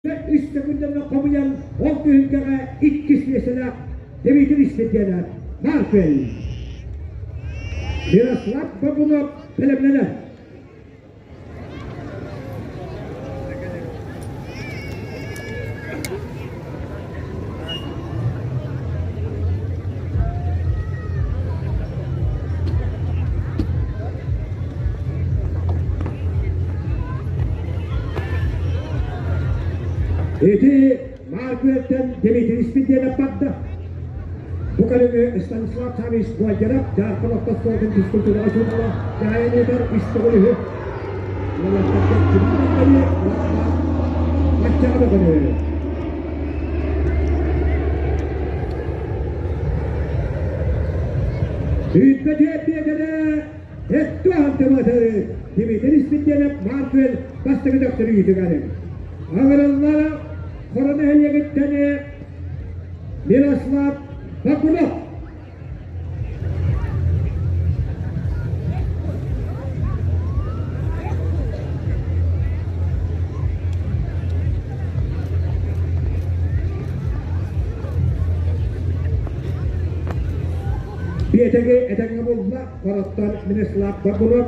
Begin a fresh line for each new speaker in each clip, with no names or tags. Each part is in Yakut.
Үс секунданы хомуйан, ол түһүлгэҕэ иккис миэстэлээх Дмитрий Степанов, Марфель. Мирослав Бабунов бэлэмнэнэр. Ити Маркүөттэн Дмитрий Спирдиэнэп барда. Бу көрүҥү Станислав Саввич Гвоздяров Дьаархан орто оскуолатын физкультураҕа учуутала дьаһайан ыытар үс төгүл үһү. Уолаттарга кимнээхтэри уонна баччаҕа бөҕөнү. Сүүрбэ түөрт биэдэрэ Этту антыматары Дмитрий Спирдиэнэп Маркүөл бастакы төхтөрүүтүгэр. Аҥырыллара Хоро нэһилиэгиттэн Мирослав Бакунов. Биэтэги этэҥҥэ булла, Хороттон Мирослав Бакунов.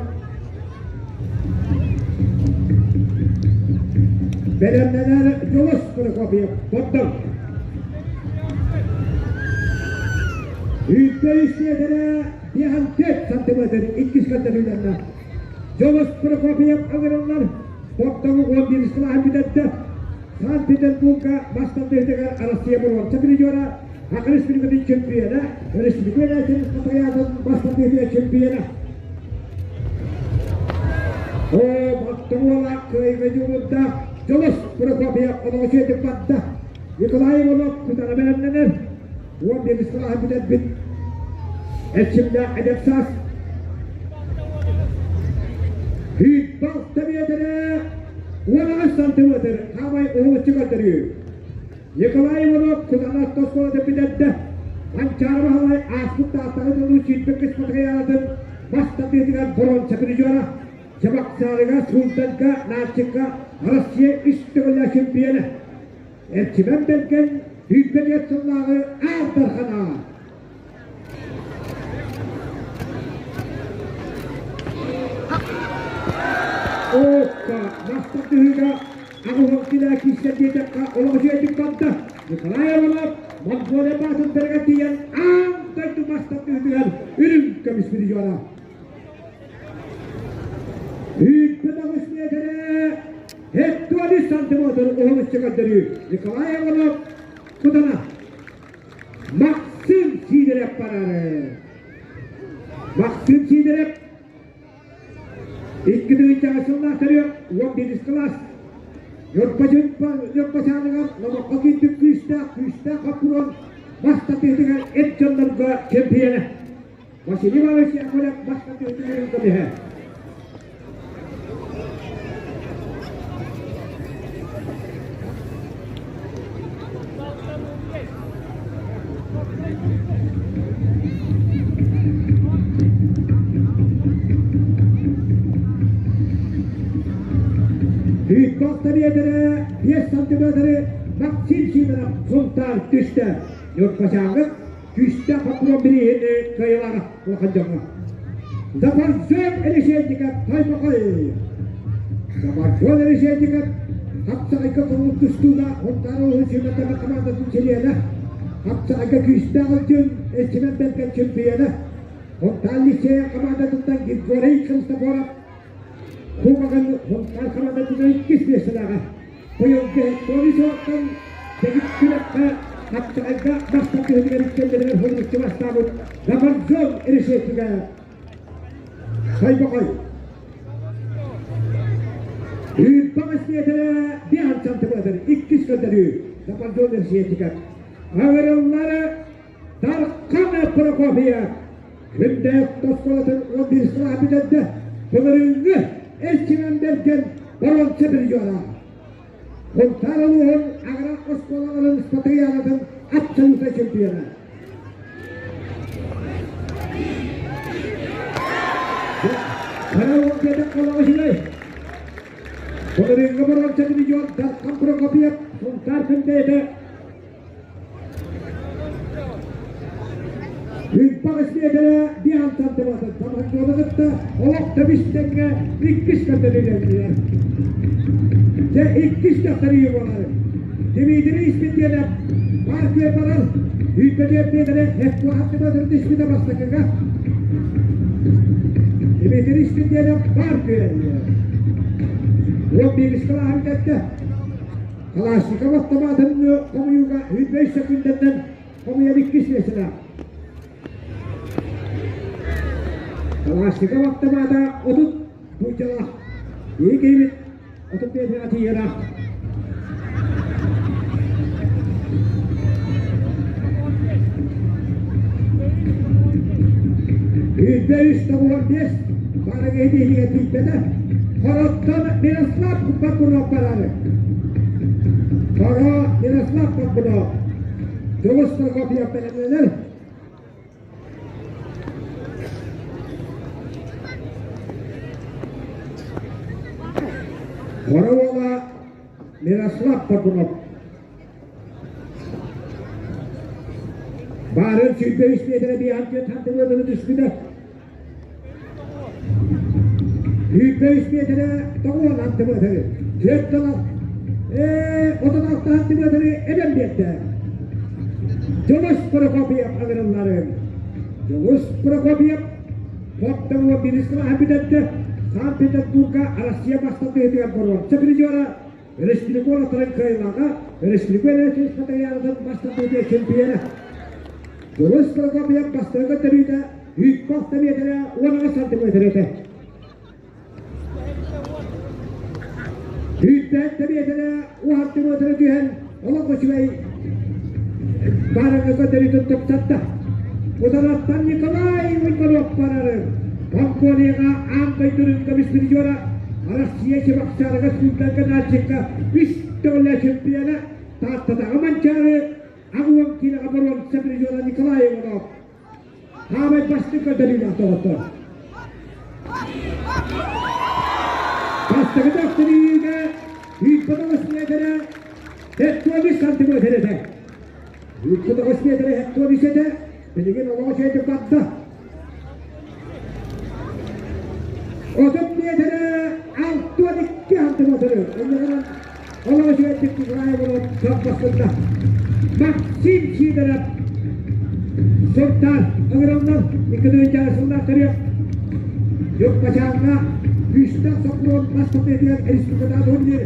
Бэлэмнэнэр Дьулус Прокопьев Бордоҥ. Үүттэ үс миэтэрэ 54 сантиметр иккис көрдөрүүлэннэ. Дьулус Прокопьев ыҥырыллар Бордоҥу 11 кылааһын бүтэрдэ. Санкт-Петербурга бастатыытыгар Россия боруонса призера, Саха Республикатын чемпиона, Республика Хатырыйаатын бастатыытыгар чемпиона. О, Бордоҥ уола кыайыыга дьулуурдаах Дьулус Прокопьев олоҕу сүөтүк барда. Николай Иванов кутара бэлэмнэнэр. 11 кылааһы бүтэрбит эрчимнээх эдэр саас. Сүүрбэ миэтэрэ 18 сантиметр хаамай уһулуччу көрдөрүү. Николай Иванов Кутана оскуолатын бүтэрдэ. Манчаары Баһылай ааспыт Тааттаҕа дылы сүүрбэ кыс матырыйаалатын мас тардыытыгар боруонса призера. Чебоксарыга, Султанка, Нальчикка Россия үс төгүллээх чемпиона. Эрчимэн Бэргэн 104 сыллааҕы Аар Дархана. Оокка мастардыһыыга аҕыһын килээ киирсэн диэтэххэ олох үчүгэйдик барда. Николай Иванов Монголия баатырдарыгар тиийэн аан дойду мастардыһыытыгар үрүҥ көмүс призера. 108 миэтэрэ 73 сантиметр уһун ычча көрдөрүү. Николай Иванов Кутана. Максим Сидоров барары. Максим Сидоров икки тыһыынчаҕа сыллаах төрүөх 11 кылаас Ньурба Ньурба номоххо киирбит күүстээх күүстээх хоппуруон бастатыытыгар эр дьоннорго чемпиона. Василий Иванович Яковлев бастатыытыгар көмүһэ. Күүтбэх биэдэрэ 5 сантиметры Максим Сидоров Сунтаар түстэ. Ньурбачааҥҥыт күүстээх хоппуруон бирииһини кыайылаҕа улахан дьоҥҥо. Запоржон Решетников Тойбохой. Запоржон Решетников хапсаҕайга куруук тустууга Сунтаар улууһун сүүмэрдэммит хамаандатын чилиэнэ, хапсаҕайга күүстээх ылдьын Эрчимэн Бэргэн чемпиона, Сунтаар лицейэ хамаандатыттан Григорий Христофоров Кубогын Сунтаар хамаандатыгар иккис миэстэлээҕэ. Быйылгы Тони Соттон дэгит күрэххэ хапсаҕайга бастакыһытыгар иккиэннэригэр хонуччу бастаабыт Запоржон Решетнига Тойбохой. Үүрбэҕэс миэтэрэ биэһэн сантиметр иккис көрдөрүү Запоржон Решетников. Аҕырыллары Дархан Прокопьев Күндээх оскуолатын 11 сылаһа бүтэрдэ. Былырыыҥҥы Эрчимэн Бэргэн боруонса призера. Сунтаар улууһун агро оскуолаларын спартакиадатын абсолютнай чемпиона. Кыра уол диэтэххэ олоҕо үчүгэй. Былырыыҥҥы боруонса миллион Дархан Прокопьев Сунтаар Күндэйэтэ Үппэх исмиэтэрэ биэһэн сантиметр саманньуону кытта олох тэбис-тэҥҥэ иккис көрдөрүүлэннилэр. Дьэ иккис дьахтарыы буолар. Дмитрий Испитиэнэп партия барар Үүппэтиэп Петре Хетто сантиметр түспүтэ бастакыга. Дмитрий Испитиэнэп партия Уон биирис кылааһын кэттэ. Калашников автоматын хомуйууга 105 секундаттан хомуйар иккис миэстэлээх. Калашников автомата 30 буулдьалаах. Ии киһибит 35 тиийэрэх. Үүрбэ үс тоҕуһан биэс бары киһи иһигэр тиийбэтэ. Хороттон Мирослав Бакунов барары. Хоро Мирослав Бакунов. Дьулус Прокопьев бэлэмнэнэр. Хоро уола Мирослав Бакунов. Баарын 105 миэтэрэ биэһэн түөрт хантылыатыны түспүтэ. 105 миэтэрэ тоҕуон хантылыатыны. Түөрт тыла 36 хантылыатыны эбэн биэрдэ. Дьулус Прокопьев ыҥырылларын. Дьулус Прокопьев Хоптоҥо биирис кылааһы бүтэрдэ. Санкт-Петербурга Россия бастатыытыгар боруонса призера Республика уолаттарын кыайыылааҕа, республика Хатырыйаанатын бастатыытыгар чемпиона. Дьулус Прокопьев бастакы көрдөрүүтэ 106 миэтэрэ 18 сантиметр этэ. 105 миэтэрэ 10 сантиметры түһэн олох үчүгэй баарыҥҥа көрдөрүүтүн тупсатта. Утараттан Николай Уйбанов барарын Монголияҕа аан дойду көмүс призера Россия Чебоксарыга сүүрдэргэ Нальчикка үс төгүллээх чемпиона Тааттатааҕы Манчаары аҕыс киилэҕэ боруонса призера Николай Иванов Хаамай бастыҥ көрдөрүүлээх доҕоттор. Бастакы төхтөрүүгэ 109 миэтэрэ 703 сантиметр этэ. 109 миэтэрэ 703 этэ. Билигин олоҕо үчүгэйдик барда. 30 миэтэрэ 62 сантиметры. Оннугунан олоҕо үчүгэйдик Николай Иванов саппастында. Максим Сидоров Сунтаар ыҥырыллар 2000 сыллаах төрүөх Юппачааҥҥа күүстээх сокуон бастатыытыгар республикатааҕы турнир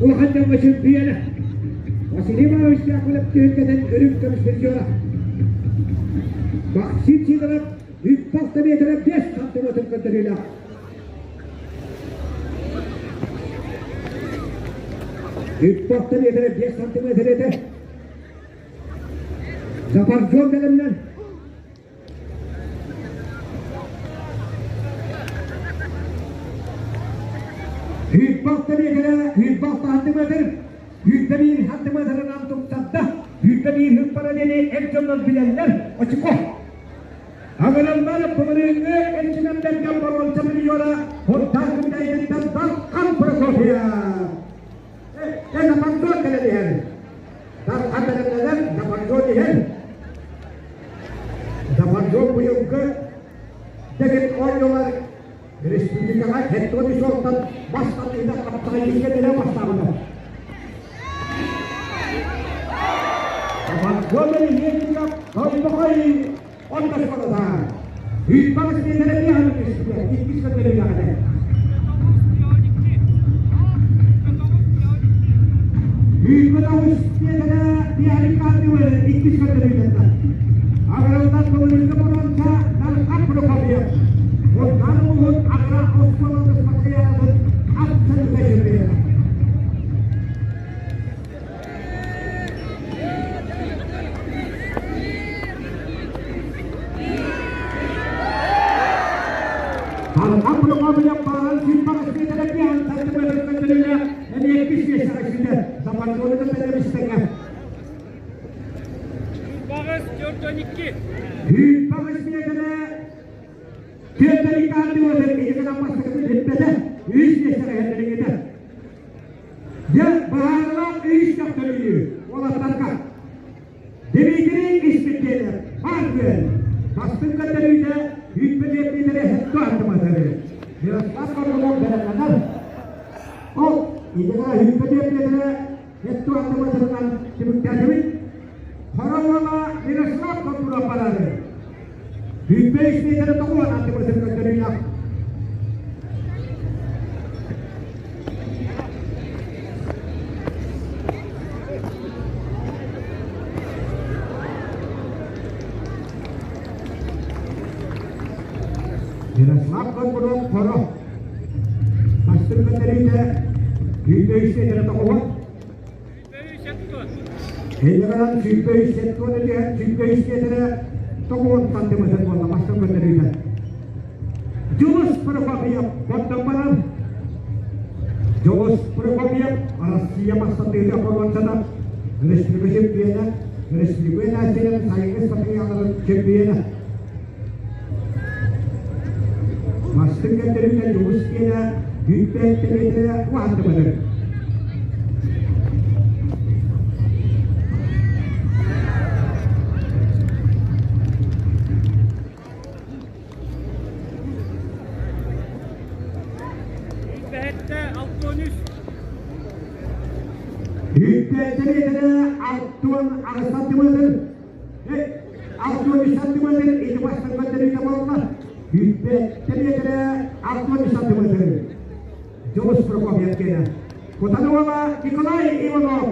улахан дьоҥҥо чемпиона Василий Иванович Яковлев түһүлгэтин үрүҥ көмүс призера Максим Сидоров 36 метрэ 5 сантиметр көрдөрүүлээх. 36 метрэ 5 сантиметр этэ. Запоржон бэлэмнэн. Hübbak миэтэрэ, hübbak сантиметр, сүүрбэ биир сантиметрынан тупсарда, 101 hüppara диэни эр дьоннор билэллэр, очко. Аҕыраллар былырыыҥҥы эрчимэмдэргэ боруонса миллиона Хонтаар Күндэйиттэн Дархан Прокопьев. Э, Запоржон кэлэн иһэр. Дархан бэлэмнэнэр, Запоржон иһэр. Запоржон быйылгы дэгит оонньуулар республикаҕа хеттони суолтан бас тардыыта хаптаҕайыыга дэлэ бастаабыта. Запоржон иһиэтигэр тойбохой онтосхолота. Үүт сиэтэрэ биэһэн түстэ, иккис көрдөрүүлэҕэ. Үүт тоҕус сиэтэрэ биэһэн хаардыбы иккис көрдөрүүлэрдэ. Агралдан көҥүлүнгэ боруонса Дархан Прокопьев. Онтан улуһун агра оскуолатын спартакиадатын абсолютнай чемпиона. Дархан Прокопьев баарын сүүрбэҕэ сантиметр эмиэ иккис миэстэҕэ киирдэ. Запорожье бэлэмистэҥэ.
Баҕас 42.
Сүүрбэҕис миэтэрэ түөртэри каардыга бэргиһигин бастакы бүппэтэ, үс миэстэҕэ иһэллэригитэ. Дмитрий Испирдиэнэп, Маркүөн, бастыҥ көрдөрүүтэ үүппэ хетто аттыматары. Мирослав Горбунов бэлэмнэнэр. Ол идега үүппэ хетто аттыматарынан түмүктээтибит. Хоро уола Мирослав Горбунов барары. Үүппэ испиэтэрэ тоҕуон аттыматыр көрдөрүүлээх. Ярослав Горбунов хоро бастыҥ көрдөрүүтэ 103 тоҕуһун Эйэҕинэн 103 этиһэн 103 миэтэрэ тоҕуон сантиметр буолла бастыҥ көрдөрүүтэ. Дьулус Прокопьев боттон баран Дьулус Прокопьев Россия махсатыыта боруонсата республика чемпиона, республика нацияларын сайыҥҥы спартакиадаларын чемпиона. Бастыҥ көрдөрүүтэ Дьулус диэнэ бүппэт миэтэрэ уһаттыбытын.
Бэһэттэ 63.
Бүппэт миэтэрэ 68 сантиметр. 63 сантиметр ити бастыҥ көрдөрүүтэ буолла. Бүппэт миэтэрэ 63 сантиметр. Дьулус Прокопьев киэнэ. Кутанова Николай Иванов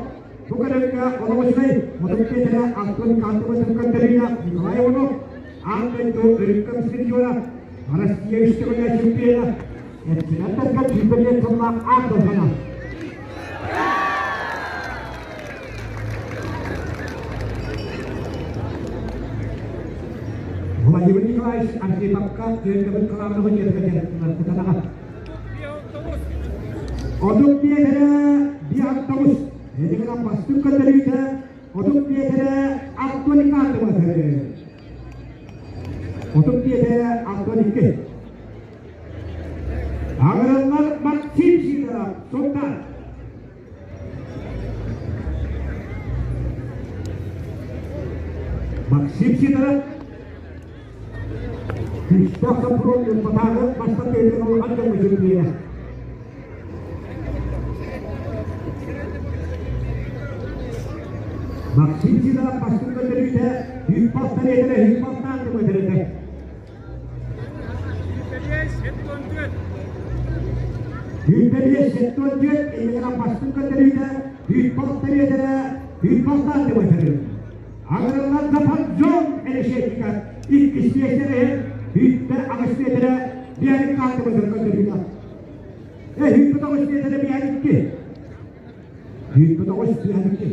бу көрүҥҥэ олоҕучунай мутук миэтэрэ 60 сантиметр көрдөрүүнэ Николай Иванов аан дойду үрүҥ көмүс чемпиона, Россия үс төгүллээх чемпиона, эрчимэн сүүрбэ сыллаах аат дорҕоно. Владимир Николаевич Архиповка түөрт кылаабыны дьиэтигэр кутанаҕа. Отут миэтэрэ биир Эдигынан бастыҥ көрдөрүүтэ 30 миэтэрэ 62 сантиметр. 30 миэтэрэ 62. Аҕыраллар Максим Сидоров, Сунтаар. Максим Сидоров Күүстээх Сопрун Ньурбатааҕы бастакы улахан дьоҥҥо чемпиона. Максим Сидоров бастыҥ көрдөрүүтэ Юппастан этэрэ Юппастаан көмөтөрөтө. Юппелиэс 74 иннигинэн бастыҥ көрдөрүүтэ Юппастан этэрэ Юппастаан көмөтөрө. Аҥырыллан Западзон решетников иккис миэстэлэһэн бүттэ аҕыс миэтэрэ биэрик хаартыбытын көрдөрүүтэ. Эһиги тоҕус миэтэрэ биэрикки. Бүттэ тоҕус биэрикки.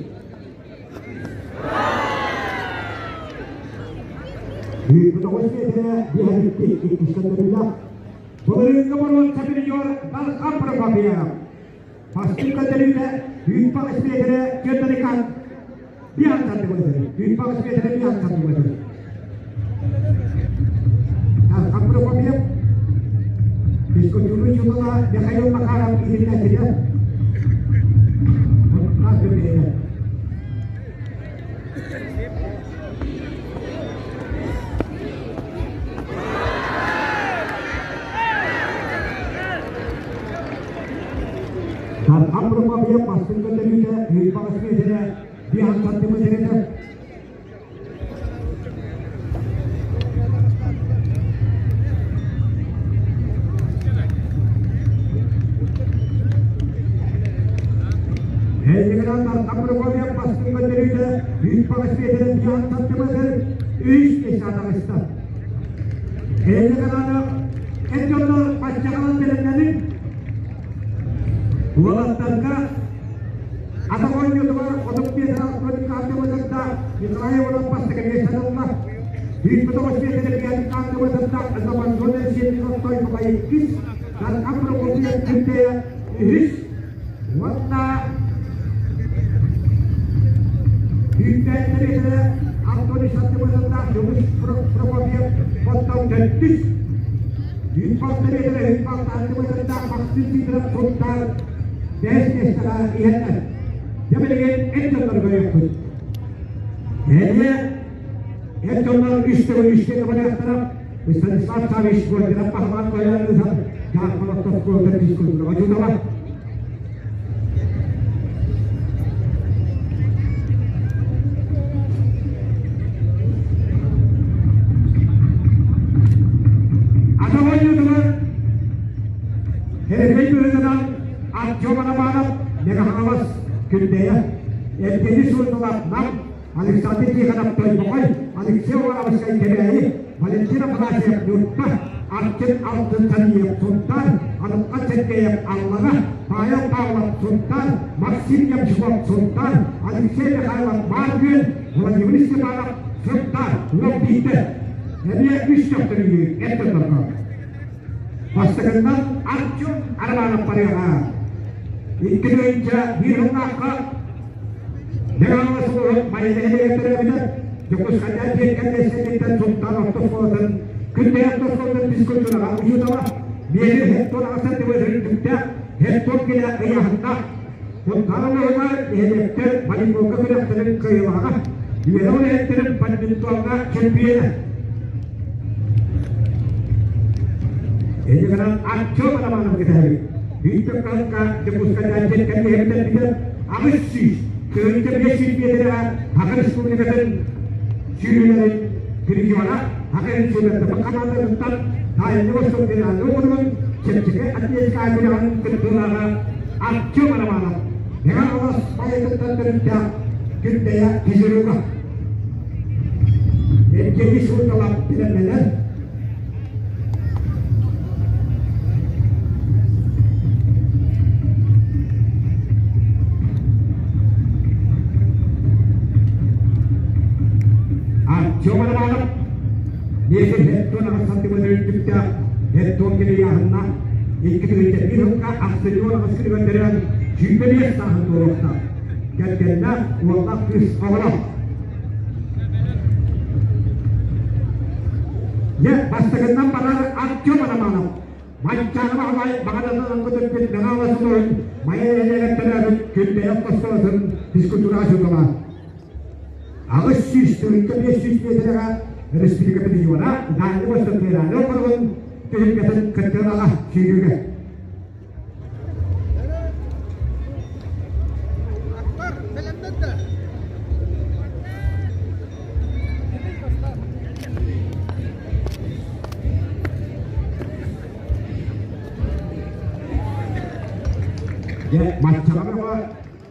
Бүттэ тоҕус миэтэрэ биэрикки иккис көрдөрүүлээх. Былырыыҥҥы боруонса призер Дархан Прокопьев. Бастыҥ көрдөрүүтэ бүт баҕас миэтэрэ Кёрдерикан биир сантиметр. Бүт баҕас миэтэрэ биир сантиметр. Дархан Прокопьев физкультура учуутала Михаил Макаров иһитиннэрдилэр. Хас бирбиһинэ. Дархан Прокопьев бастыҥ көрдөрүүтэ Юрий миэтэрэ биир сантиметр. Эйигинэн Дархан Прокопьев бастыҥ көрдөрүүтэ Юрий миэтэрэ биир сантиметр үс таҕыста. Эйигинэн эр дьоннор баччаҕынан бэлэмнэнин Уолаттарга атах оонньуутугар 35 хаартыбытында Николай Иванов бастакы миэстэни ылла. 109 миэстэлэргэ хаартыбытында Западзона Сенников Тойбука иккис, Дархан Прокопьев Күндэйэ үһүс уонна Күүстээхтэритэрэ Антоний сантиметрдаах Дьулус Прокопьев оттон төрдүс. Үүт-балтариэтэрэ үт-балт сантиметрдаах Максим Сидоров Сунтаар бэс миэстэҕэ иһэллэр. Дьэ билигин эр дьоннорго өйөхпүт. Эмиэ эр дьоннор үс төгүл үскэ көмөлөөхтөрө Станислав Саввич Гординов Пахман Колян ыытан Дьаархан оскуолатын физкультураҕа учуутала. Ата оонньуутугар Эрэгэй быһыытынан Артем Романов Мегахаҥалас Күндэйэ, Евгений Сурнова Нам, Александр Тихонов Тойбохой, Алексей Ивановскай Кэбээйи, Валентин Афанасьев Ньурба, Артем Алтын Саниев Сунтаар, Анукка Сергеев Аллана, Павел Павлов Сунтаар, Максим Ямщиков Сунтаар, Алексей Михайлов Маар Владимир Степанов Сунтаар, уон биирдэ. Эмиэ үс төхтөрүнүү эт Бастакыннан Артем Романов барыаҕа. 2 тыһыынча 1 сыллаахха Михайло Суворов Майа нэһилиэгэр төрөөбүтэ. Дьокуускайдаан дьиэттэн дэссэнниттэн Сунтаар орто оскуолатын Күндэйэ орто оскуолатын физкультураҕа учуутала, Миэтир Хеттон аҕасан тыбыырын түктээх Хеттон килэ ыйааһыннаах Сунтаар улууһугар нэһилиэктэр волейболга күрэхтэрин кыайыылааҕа, үөрэх үлэһиттэрин бадминтоҥҥа чемпиона. Ини гынан Артем Романов кэтэһэбит. Биир кыһынка Дьокуускайдаан дьиэттэн иһэбитэн 800 500 миэтэрэ Саха Республикатын сүүрүүлэрин призера Саха Республикатын хамаандатыттан Дальний Восток федеральнай уокуругун чэпчэки атлетика күрэҕин кыттыылааҕа Артем Романов Михайлов байытыттан төрүттээх Күндэйэ физруга Евгений Суркалап билэммэлэр Артем Романов Миэтин Хеттон аҕыс сантиметр үрдүктээх Хеттон килийааһынна 2 тыһыынча 1 сылга ахсынньы аҕыс күнүгэр төрөөн 25 сааһын туолуохтаах. Кэргэннээх уоллаах кыыс оҕолоох. Дьэ, бастакыннан барар Артем Романов Манчаары Баһылай баҕаданан көтөрбүт Мэҥэ Сутурун Майа нэһилиэгэр төрөөбүт Күндэйэ оскуолатын физкультура учуутала. 800 500 миэтэрэҕэ республика павильона Дальний Восток федеральнай округун түһүлгэтин кыттыылааҕа сүүрүүгэ.
Аттар бэлэмнэннэ.
Дьэ, маччаҕа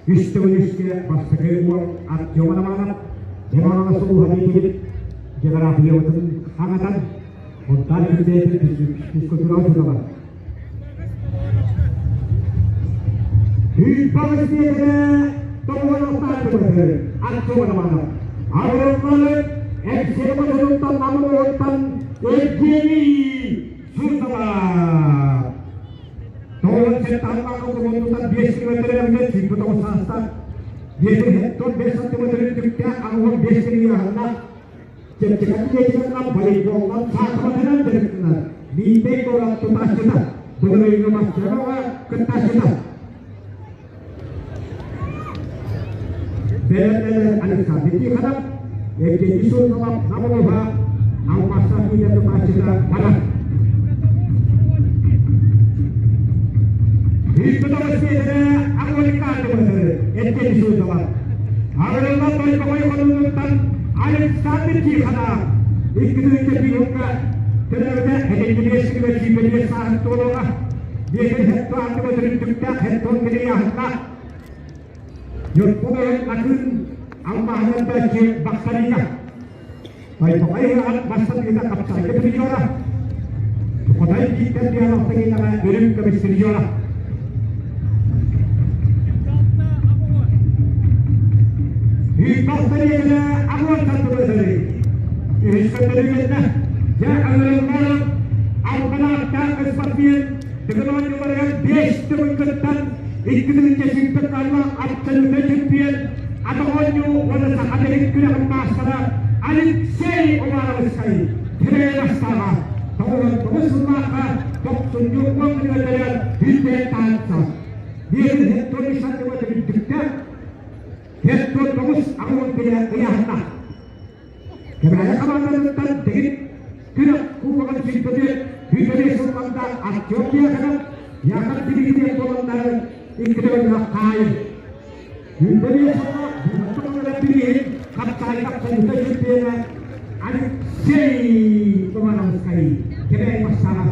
үс төгүл үскэ бастакы уол Артем Романов Романова сулуһа диэтибит географиябытын хаҥатан Онтон күндээтин физкультура учуутала. Үүппаҕыс миэтэрэ тоҕуоруохтаах Артем Романов. Арыллары Эпсиэмэ Намылуоттан Евгений Сурдова. Тоҕуон сенталлаах окумуннуттан 5 километр 29 саастаах 5 сантиметр үрдүктээх 65 килограммнаах Чэпчэки атлетиканан, волейболунан, саахыматынан дьарыктанар. Биирдэй куорат тутааччыта, былырыыҥҥы Москваҕа кыттааччыта. Бэлэмнэнэр Александр Тихонов, Евгений Сурнов, Намылова, Алмаастаах киинэ тутааччыта барар. Үспүт Россияда Евгений Сурнов. Арылла Тойбохой хонуутуттан Александр Тихонов 2 тыһыынча 1 сылга төрөөбүтэ этиннибиэс сүүрбэ сааһын туолуоҕа. Биэсин хетто аттыга төрүттүктээх хеттон килийааһыннаах. Ньурбун атын алмааһынан баччы бахсарыйа. Тойбохой бастатыыта хапсайга призера. Хотой биирдэн биалахтагынаҕа үрүҥ көмүс призера. Үспахтарыйана аҕуон тардыбытары. Үһүс көрдөрүүгэннэ дьэ аҥырыллар албанааттаах спортсмен Дыгын оонньууларыгар 5 төгүл кыттан 2 тыһыынча 100 алла абсолютнай чемпион атах оонньуу уонна саха билин күрэҕин маастара Алексей Уваровскай Тимирястаҕа 99 сыллаахха тохсунньу 10 күнүгэр бүлбээн таһаарса. Биир хеттон сантиметр үрдүктээх хеттон тоҕус аҕыс килэ ыйааһыннаах. Кэбээйи хамаандатыттан Дэгит күрэх кубогын сүүрбэтэ 105 сылларда Артем Дьяконов, Яков Дмитриев буоланнарын икки төгүллээх хаайын. 105 сылга Буурту бирииһин хапсаайга Абсолютнай чемпиона Алексей Романовскай Кэбээйи Массаҕа.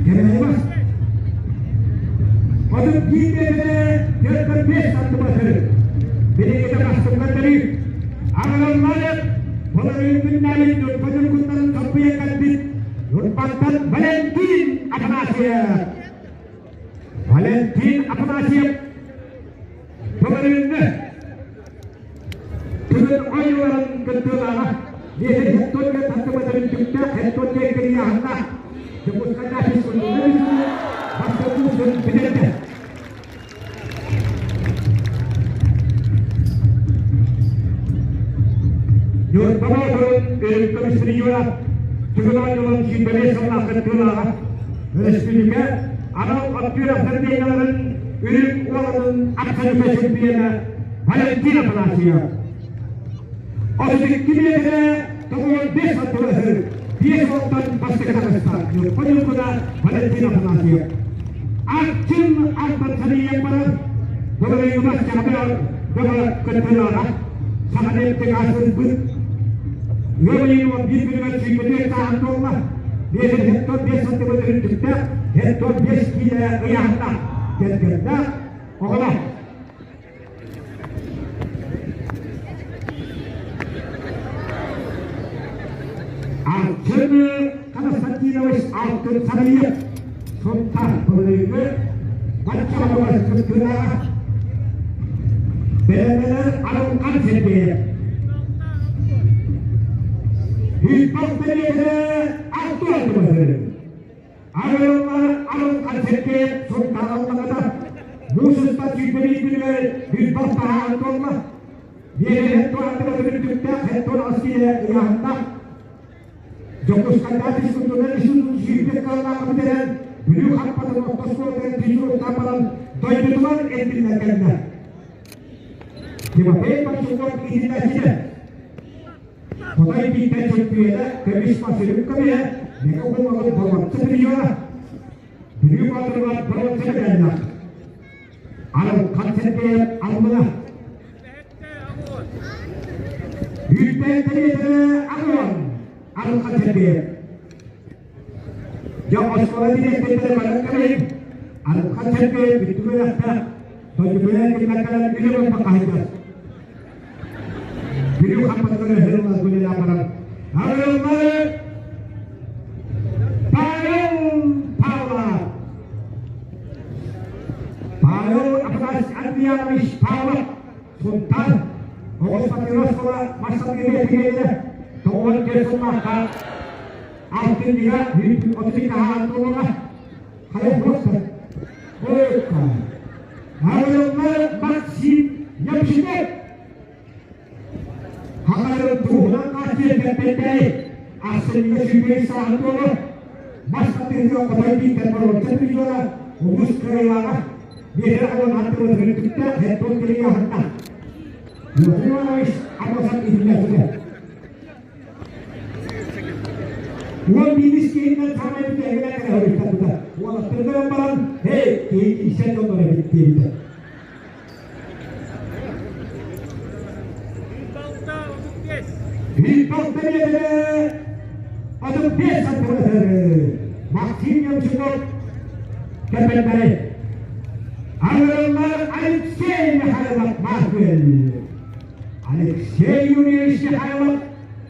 Кэбээйи Мас. Отут биир миэтэрэ 45 сантиметр. Билиҥҥитэ бастыҥнар бэлиир. Аҕалаллар былырыын күннээри Ньурба дьургуттарын солбуйан кэлбит Ньурбаттан Валентин Афанасьев. Валентин Афанасьев былырыыҥҥы Бүгүн ойууларын кыттыылааҕа Биэһин Хеттонга тахсыбытын түмтээх Хеттон диэн кирийааһыннаах Дьокуускайдаах физкультурнай институт бастакы курсун бүтэрдэ. Ньурба Боотурун үрүҥ көмүс призера Түгүн оонньууларын 25 сыллаах кыттыылааҕа өрөспүүбүлүкэ анал аттыыр академияларын үрүҥ уоланын абсолютнай чемпиона Валентина Афанасьева. 32 миэтэрэ 95 сантиметр биэс уонтан бастакы таҕыста Ньурба Ньургуна Валентина Афанасьева. Арчын Артан Сарыйан барар былырыыҥҥы чаҕытар бөҕө кыттыылааҕа саха дэптик аасырбыт ыам ыйын 11 күнүгэр сүүрбэтүөрт сааһын туолла. Биэс хеттон 5 сантиметр үрдүктээх, хеттон 5 киилэ ыйааһыннаах, кэргэннээх оҕолоох. Арчыны Константинович Алтын Сарыйык Сунтаар былырыыҥҥы баччаҕа кыттыылааҕа бэлэмнэнэр Арылхан Сергеев Үспэх бэлиэтэ Артур Тимофеев Арыаллар Арылхан Сергеев Сунтаар Аллаҕата Муусуста сүүрбэ күнүгэр Бүлбах таһаан туолла. Биэрэһин турааттара үрдүктээх хеттон аскиэ ыйааһыннаах Дьокуускайдаах физкультурнай институтун сүүрбэ кыллаах бүтэрэн Бүлүү Хампатын орто оскуолатыгар физруктаан баран дойдутугар эргиллэн кэллэ. Тимофей Барсуков иитиллээччитэ Хотой биирдэ чөмпүйүөнэ көмүс мас үрүҥ көмүһэ Мэҥэ Кумалын боруонса призера Бүлүү Боотуругар боруонса медаллаах Арылхан Сергеев Аллына Үүттээн тэриэтэрэ Арылан Арылхан Сергеев Дьэ оскуола дириэктэрдэрэ баран кэлэйим Арылхан Сергеев бүттүк үөрэхтээх дойдутугар кэлэн кэлэн үлэ буолбакка сылдьар Бүлүү хампатыгар өһөр үлэлээн баран Арыллары Павел Павлов Павел Афанасьевич Андрианович Павлов Сунтаар оҕо спортивнай массатыгар тиийдэ тоҕуон сыллаахха алтынньыга 132 туолла хайа туохтар Арыллар Максим Ямщиков Хахаларын туһунан хааччыйа кэппэттэй ахсынньыга сүүрбэ сааһын туолар мас атыыһыга хотой биитэр боруонса призера улуус кыайыылааҕа биэһэ уон аттыбытыгар түктэ хеттон кирийаһынна Юрий Иванович Амосов иһиллээччитэ Уон биирис киһинэн саамай бүтэһигинэн кэлэ сылдьыбыта. Уолаттары көрөн баран, «Эй, киһи киирсэн дьоннор эбит» диэбитэ. Биир балта миэтэрэ 35 сантиметр. Максим Ямщиков кэппэттэри. Арыаллар Алексей Михайлов Маркин. Алексей Юрьевич Михайлов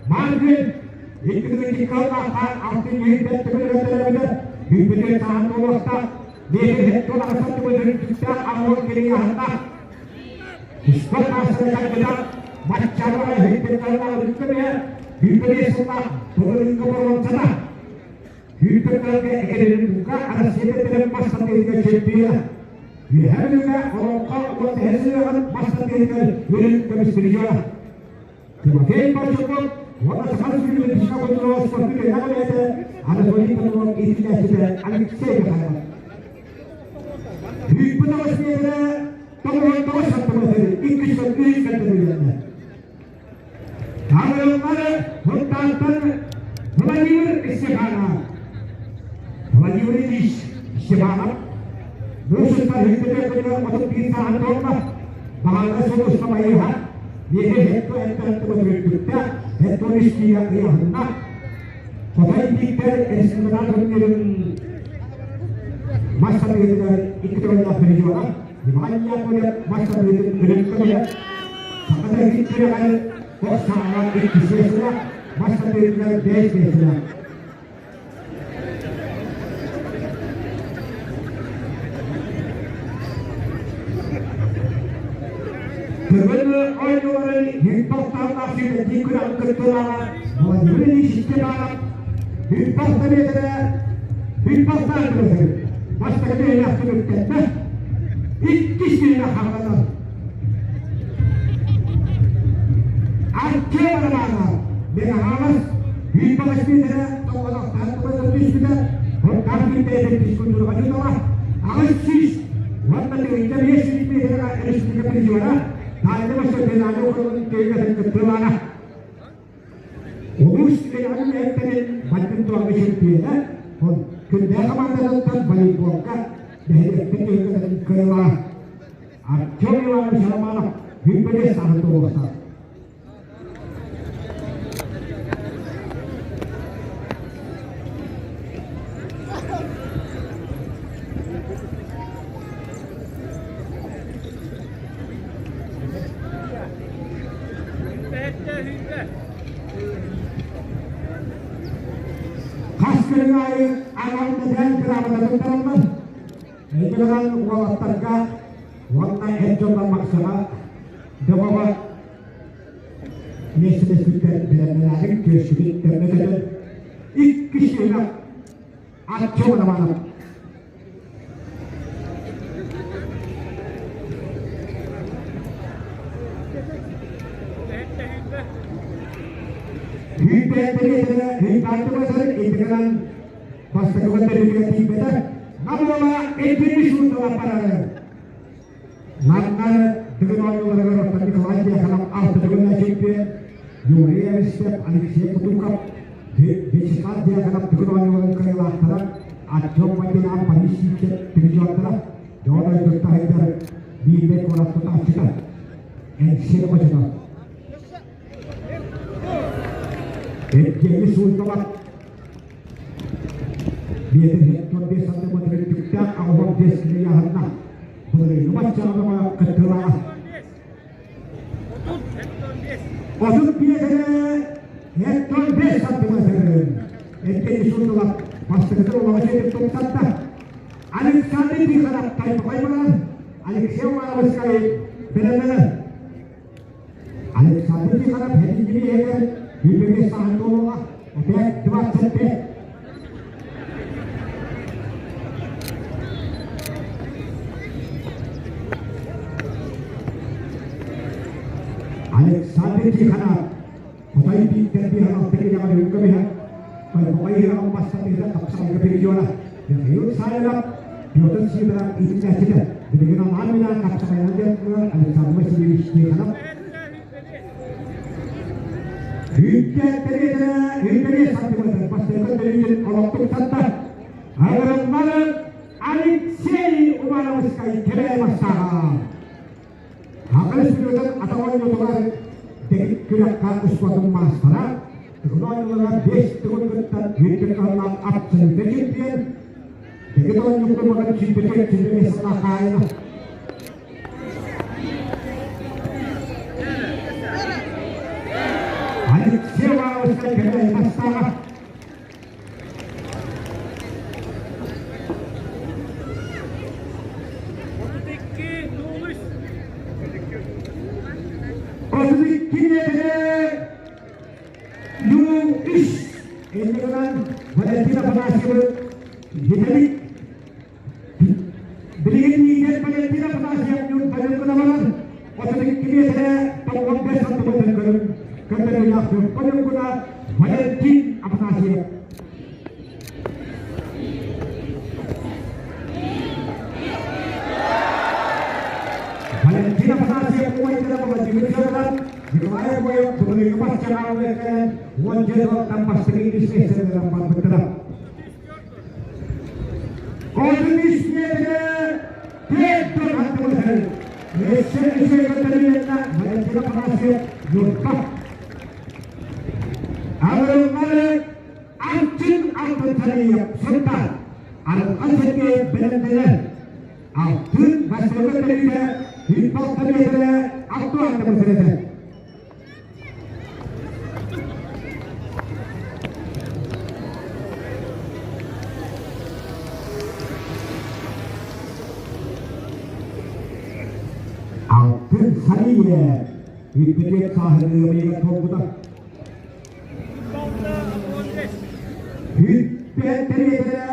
Маркин 2002 сыллаахха алтын иһин төбөлөрөтөлөрүгэр бүппүтүн саһан буолуохтаах биэһин тулаҕасан төбөлөрүн амур кириҥаһыннаах Спорт маастарыгар Маччаҕа иһиттэн каллаабыттар бүппүтүн сыллаах былырыыҥҥы боруонсата Үүттэргэ Экатеринбурга Россия бэтэрээн мас тардыһыыга чемпиона. Үөһээ Бүлүүгэ Олоҥхо уонна Эһэ сыһыаҕын мас тардыһыыга үрүҥ көмүс призера. Тимофей Барчуков уонна Саха Республикатын физкультура спордун үөһээ үлэһитэ Анатолий Петров иитиллээччитэ Алексей Михайлов. Үүппүт аҕыс миэтэрэ 99 сантиметр 203 сантиметр. Аҕырыллары Һунтаартан Владимир Степанов. Владимир Ильич Степанов муусуктар үһүтүгэр 31 сааһын туолла. Баҕарга сулуста байыһа, биэһи хетто эттэрэттэ үрдүктээх, хетто үстиэ ыйаһынна. Хотой бииктэр республика турнирын мас тардыытыгар икки төгүллээх призера Иван Яковлев мас тардыытын үрүҥ көмүһэ Саха сирин күрэҕэр ох саҕаҕа икки сиэсилэ, мас тардыытыгар бэс сиэсилэ. Тыгын оонньууларын Юнталтааллаах сүүмэрдии күрэҕин кыттыылааҕа Владимир Ильич Степанов Юнтал сэбиэтэрэ Юнталтаан күрэһин бастакы түһүмэх түмүктэннэ. Иккис түһүмэх хаалланар. Артем Романов Мегаһаалас Юнтал миэтэрэ тоҕолохтоох түспүтэ, Хонтаах бэйэтин физкультураҕа дьутала 800 уонна тыһыынча 500 миэтэрэ республика призера Таайда федеральнай уокуругун тыйгатын кыттыылааҕа. Улуус федеральнай үлэһиттэрин бадьын чемпиона, он күндээх хамаандатыттан волейболга нэһилиэктэр түһүлгэлэрин кыайыылааҕа. Артем Иванович Романов бүппэдиэс сааһын туолуохтаах. Хас күн аайы анал мэтээл грамотатын туттараллар. Эйгэнэн уолаттарга уонна эр дьоннор Максима Бөҕөҕө миэстэлэспиттэр бэлэмнэнээри түөскүтүн тэммэтэтэн икки сүүнэх Артем Романов. Бастакы көрдөрүүгэ тиийбэтэ. Нам уола Евгений Шутова барары. Манна Дыгын оонньууларыгар оттон Николай Тихонов алта төгүллээх чемпион, Юрий Эристев, Алексей Кутуков, Вячеслав Дьяконов Дыгын оонньууларын кыайыылаахтара, Артем Мадинов, Борис Сивцев призердара, Дьон Ойдуттаһыйдар биирдэ куорат тутааччыта, Энсиэ Хочотов. Евгений Суйкова Биэтин сантиметр түктээх 85 кило ыйааһынна. Былырыыҥҥы баччаҕа кыттыылааҕа. 35 эрэ 75 сантиметр Евгений Сундулов бастакытын олоҕо сиэтин туттарда. Александр Тихонов Тайбай барар, Алексей Ивановскай бэлэмнэнэр. Александр Тихонов Хэтингини иһигэр 25 сааһын туолуоҕа, опять 25. Александр Тихонов Хотой биирдэр биһалалта килэҕэр үргөмүһэ, Тойбоҕой иһэҕин бастатыыта тапсарга перейдена. Михаил Савинов, Петр Сидоров иитиллээччитэ. Билигин анаан минаан хапсаҕайынан дьарыктанар Александр Васильевич Тихонов. Үүттэ тэриэтэ, үүттэри сантиметр бастакы төрүүтүн олохтук сатта. Агырыммалы Алексей Уваровскай кэбээ бастааҕа. Аҕа сүрүнэн атах оонньуутугар дэгит күрэххэ успуордун маастара, тыгын оонньууларыгар биэс төгүл кыттан үрдүк таһымнаах абсолютнай чемпион, дэгит оонньуу кубогын чемпионат чемпионата хаайына. Алексей Ивановичка кэлэ бастааҕа. 32 метрэ 03 иннигинэн Валентина Афанасьева Виталий билигин лидер Валентина Афанасьева Валентина 32 метрэ 95 сантиметр көрүҥ көрдөрүүлээх Валентина Валентин Афанасьев. Валентина Афанасьева Владимир Федоров. Николай Боев былырыыҥҥы бастаҕаалыга кэлэн 10 дьылтан бастакы иккис миэстэлэринэн барбыттара. Хотун үс миэтэрэ 40 сантиметр. Өссө үчүгэй көрдөрүүлэринэ Валентина Афанасьев Ньурба. Арыллары Арчын Алтын Сунтаар. Арылхан Сергеев бэлэмнэнэр. Алтын бастакы көрдөрүүтэ 106 миэтэрэ 6 сантиметр. Алтын Хария үтүөтүөт сааһырыамыйга туолбута. Үппэт тэриэтэрэ,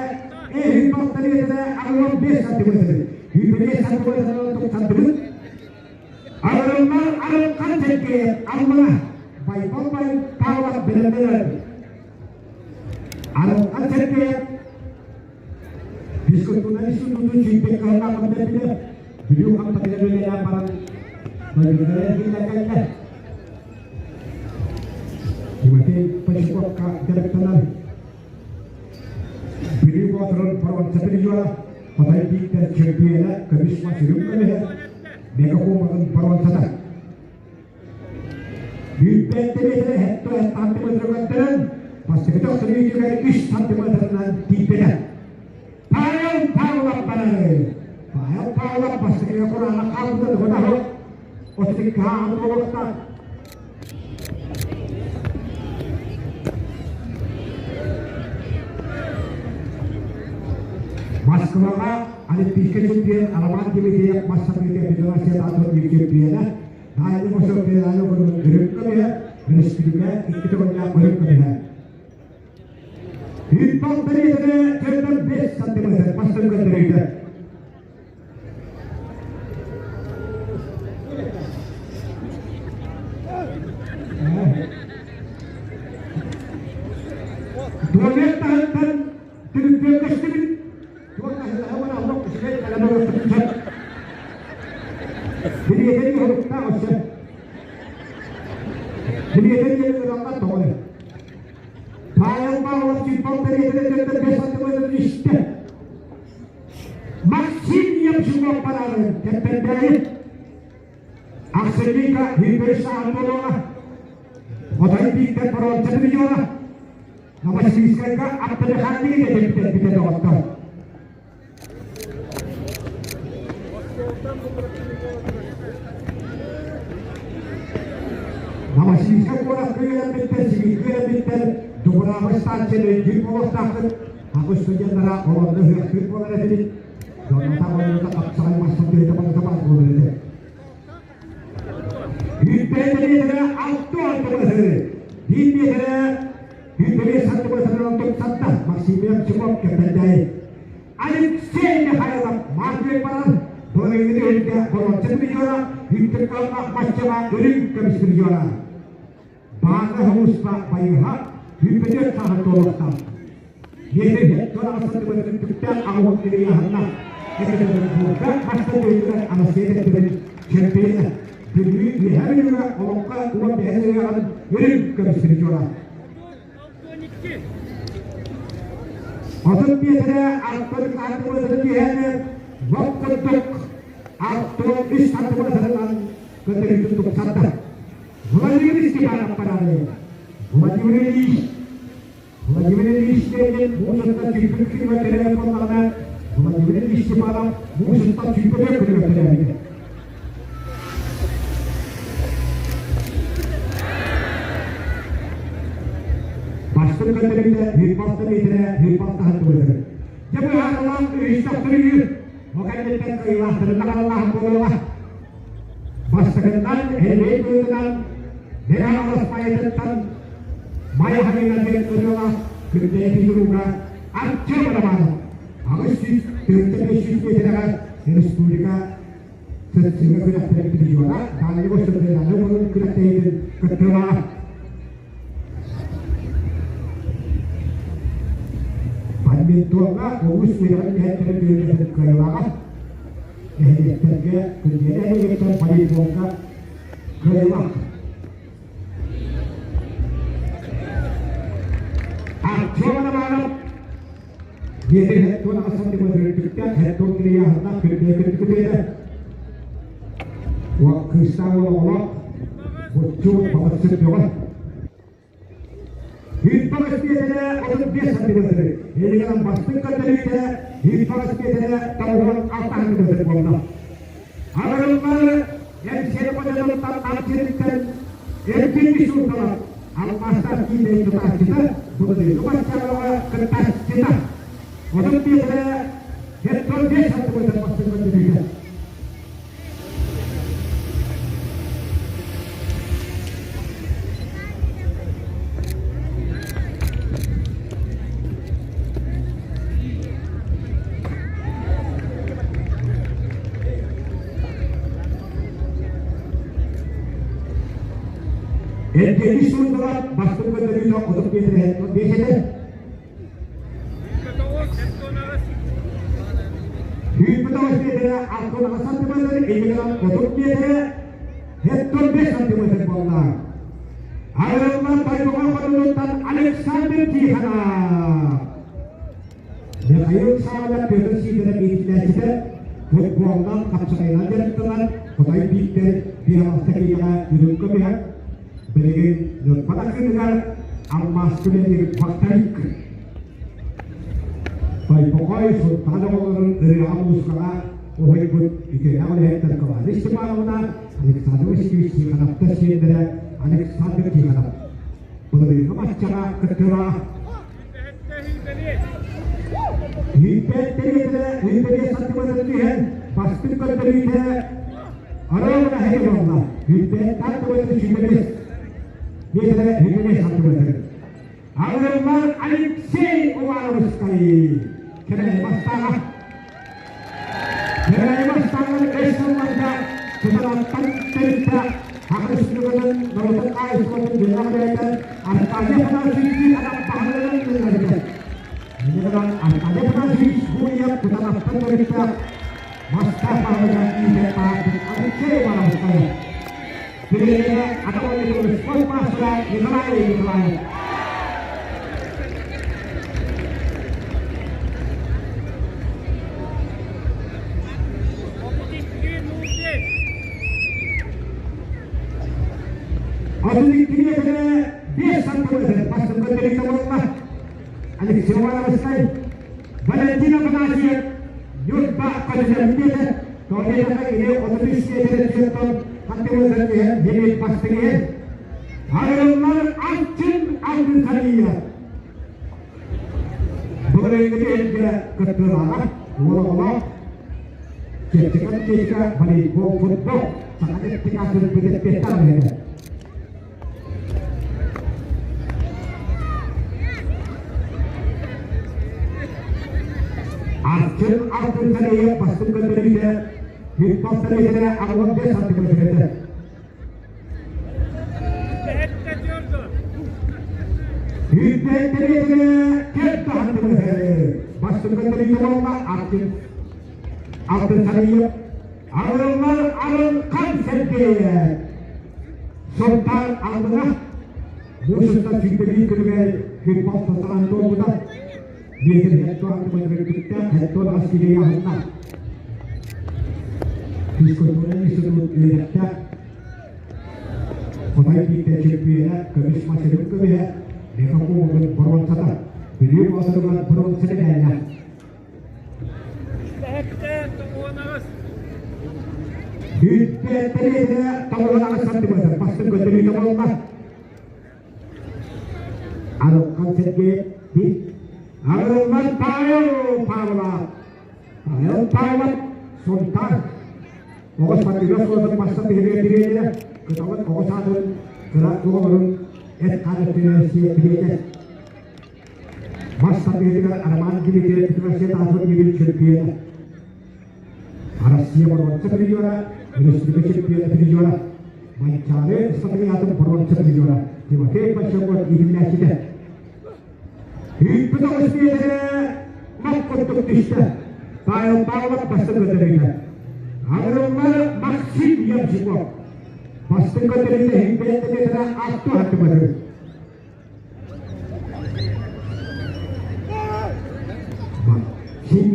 эһүппат тэриэтэрэ 65 сантиметр. 105 сантиметр 90 Арыллар арылхан сэргэ аллара Байбал бай Павлов бэлэмнэнэр. Арылхан сэргэ физкультурнай институтун сүүрбэ кыһаллаах бүтэрбитэ. Бүлүү хампатыгар үлэлээн баран дойдутугар эргиллэн кэллэ. Тимофей Поляков дьарыктанар. Бүлүү Боотурун боруонса призера, Хотой Бииктэр чөмпүйүөнэ көмүс мас үрүҥ көмүһэ, Мегакубогын боруонсата. Үүппэттэн этэрэ һэттэ сантиметры көрдөрөн, бастакы төхтөрүүтүгэр 3 сантиметрынан тиийбэтэ. Павел Павлов барары. Павел Павлов бастакыга кураанах хаалбыта тугунаһы 32 буолуохтаах. Москваҕа Олимпийскай чемпион Роман Дмитриев массакыыга федерация аатын чемпиона Дальний Восток федеральный округун үрүҥ көмүһэ, өрөспүүбүлүкэ икки төгүллээх үрүҥ көмүһэ. Үүт бэлиэтэ 45 сантиметр бастыҥ көрдөрүүтэ. Туалет таһыттан түбүкпүөн көстүбүт. Билиэтин уһуктаах өссө. Билиэтин диэн ыраллар тоҕо Павел Павлов чемпион бэлиэтин 5 сантиметр түстэ. Максим Емчуков парадын кэппэрдээйи Арсенийка Юрьевич Антонова Хотой Бииктэр боруонса миллиона Новосибирскайга Аттарыханныгы этэрбитэ доҕоттор. Новосибирскай куорат күөлэммиттэр, сибиир күөлэммиттэр, Дубураабай станция өйдүүр буолуохтааххыт. Аҕыс студеннара олорно ыһыахтыыр буолар этибит. Дьоннота олоруута хапсаҕай мастан түһүтэ барыта баар буолар этэ. Үүттээн миэтэрэ 6 алтымыһы, биир миэтэрэ 105 сантиметрынан тупсатта Максим Чумов кэппэндээйи. Алексей Михайлов Марквик барар, былырыыҥҥы түһүлгэ боруонса призера, Үүттүк Маччаба үрүҥ көмүс призера. Баанна Хомуспа байыһа 104 сааһын туолуохтаах. Биэтэһэ туораҕастатыбытын түктээх аҕуһун илийаһынна. Екатеринбурга бастакы өйүгэр Арассыыйа тэттибин чемпиона. Бүлүү Үөһээ Бүлүүгэ олоҥхо уон биэс ыһыаҕын үрүҥ көмүс призера. Отут миэтэрэ артын артыбытын түһээн лоп курдук 63 сантиметрынан көтөрүтүн тупсарда. Владимир Степанов парады. Владимир Ильич Владимир Ильич диэн муусуктан сүүрбүт километрэ буоллаҕына, Владимир Ильич Степанов муусуктан 24 километрэ. Бастыҥ көрдөрүүтэ 106 миэтэрэ 106 сантиметр. Дьэ быһаарылаах үһүс төхтөрүүр. Бу кэнниттэн кыайыылаахтарына хараллааһын буолуоҕа. Бастакыннан Элбэй быытынан Михайлов Майатыттан Майа Хамина диэн ырыалаах Күндэйэ физруга Артем Романов 800 500 миэтэрэҕэ республика сыццыга күрэхтэрин призера Дальний Восток федеральнай күрэхтэһиитин кыттыылааҕа. Бадминтоҥҥа улуус үөрэҕин үлэһиттэрин түһүлгэтин кыайыылааҕа нэһилиэктэргэ күндү нэһилиэктэр волейболга кыайыылаах. Биэтир хеттон асан үрдүктээх хеттон кирияһыннаах күрбэйэ күрдүкүтүөтэ. Кыыстаах уол оҕолоох буччу балыксыт бөҕө. Үүт биэтэрэ 35 сантиметр. Илигэн бастыҥ көрдөрүүтэ үүт биэтэрэ 96 сантиметр буолла. Аҕырыллар Эмсиэ хотонуттан арчыныттан эргин сууталар алмаастаах киинэй тутааччыта былырыыҥҥы баччааҕа кыттааччыта. 35-эрэ 75 сантиметр бастыҥ көрдөрүүтэ. Эргиэни суурдалар бастыҥ көрдөрүүтэ 35 этэ. Сүүрбүт миэтэрэ 68 сантиметр, иннигэр 30 миэтэрэ 75 сантиметр буолла. Арыллан Тойбохой хотунуттан Александр Тихонов. Михаил Савва Петр Сидоров иитиллээччитэ футболунан хапсаҕайынан дьарыктанар Хотой Бииктэр биһаласта киинэҕэ үрүҥ көмүһэ билигин Ньурба такыытыгар алмаас үлэлиир Вахтарик Тойбохой Сунтаар оҕолорун ырыаҕа муусукаҕа уһуйбут үтүөлээх үлэһиттэр Клавдия Степановна, Александр Васильевич Тихоновтар сиэннэрэ Александр Тихонов былырыыҥҥы матчаҕа кыттыылаах Үүппэт үүппэт сантиметр түһэн, бастыҥ көрдөрүүтэ Арыалына һэйэ буолла. Үүппэт сантиметр сүүрбэбис. Биэсэрэ 25 сантиметр. Арыаллар Алексей Уваровскай. Кэбэһи бастааҕа. Кэбэһи бастааҕын үс сылларга Кыталаттан төрүттээх Хахышлыгынан норуотун хаһаайыстыбатын дьиэлээх бэйэтэ Аркадий Афанасьевич Атаппаһыларын ылларбыта. Иннигэр Аркадий Афанасьевич Гурьев Кыталаттан төрүттээх Мастаах баһылыга иитэ таһаарбыт Алексей Ивановскай. Тренерэ Атаманович спорт маастара Николай Николаев. Атын иккиниэтэ 5 сантиметр бастыҥ көрдөрүүтэ буолла. Алексей Ивановскай, Валентина Афанасьев, Ньурба Кализамбита, Тоҕуйаха кини 33 миэтэрэ түөртон сантиметр түһэн химик бастыҥы. Арыллар Арчын Алтынсария. Былырыыҥҥы түһүлгэ кыттыылааҕа уол оҕолоох чэпчэки атлетика, волейбол, футбол саҥа аттыгар бүтэрбиттэр эһэтэ. Арчын Алтын Сарайы бастыҥ көрдөрүүтэ футбол сарайытыгар 85 сантиметр этэ. Сүүрбэттэриэтэ кэп таһынныбыт бастыҥ көрдөрүүтэ буолла Арчын Алтын Сарайы Арыллар Арылхан Сергеев Сунтаар Алдына Муусуктан сүүрбэлии күнүгэр футбол сатаан туолбута. Биэтир хеттон антымайдыргытта хеттон ас киһи аһынна. Физкультура институт үөрэхтээх Хотой биирдэ чөмпүйүөнэ көмүс мастерын көмүһэ Меха кубогын боруонсата Бүлүү боотуругар боруонса медаллаах. Сүүрбэттэриэтэ тоҕуһун сантиметр бастыҥ көрдөрүүтэ буолла. Арылхан Сергей Арыллан Павел Павлов Павел Павлов Сунтаар оҕо спортивнай оскуолатын мастан биһиригэ тириэньэрэ Кыталык оҕо саадын кыра оҕолорун эт-хаан өттүнэн сиэттириэтэ Мас тардыһыытыгар Роман Дмитриев Петрович Таасов Дмитрий чөмпүйүөнэ. Россия боруонса призера, Өрөспүүбүлүкэ чемпиона призера, Манчаары ыстатыйатын боруонса призера Тимофей Большаков иитиллээччитэ. Күүппүт оҕус миэтэрэ мах курдук түстэ. Павел Павлов бастыҥ көрдөрүүтэ. Агрыллар Максим Ямщиков. Бастыҥ көрдөрүүтэ химбэт миэтэрэ алты сантиметр.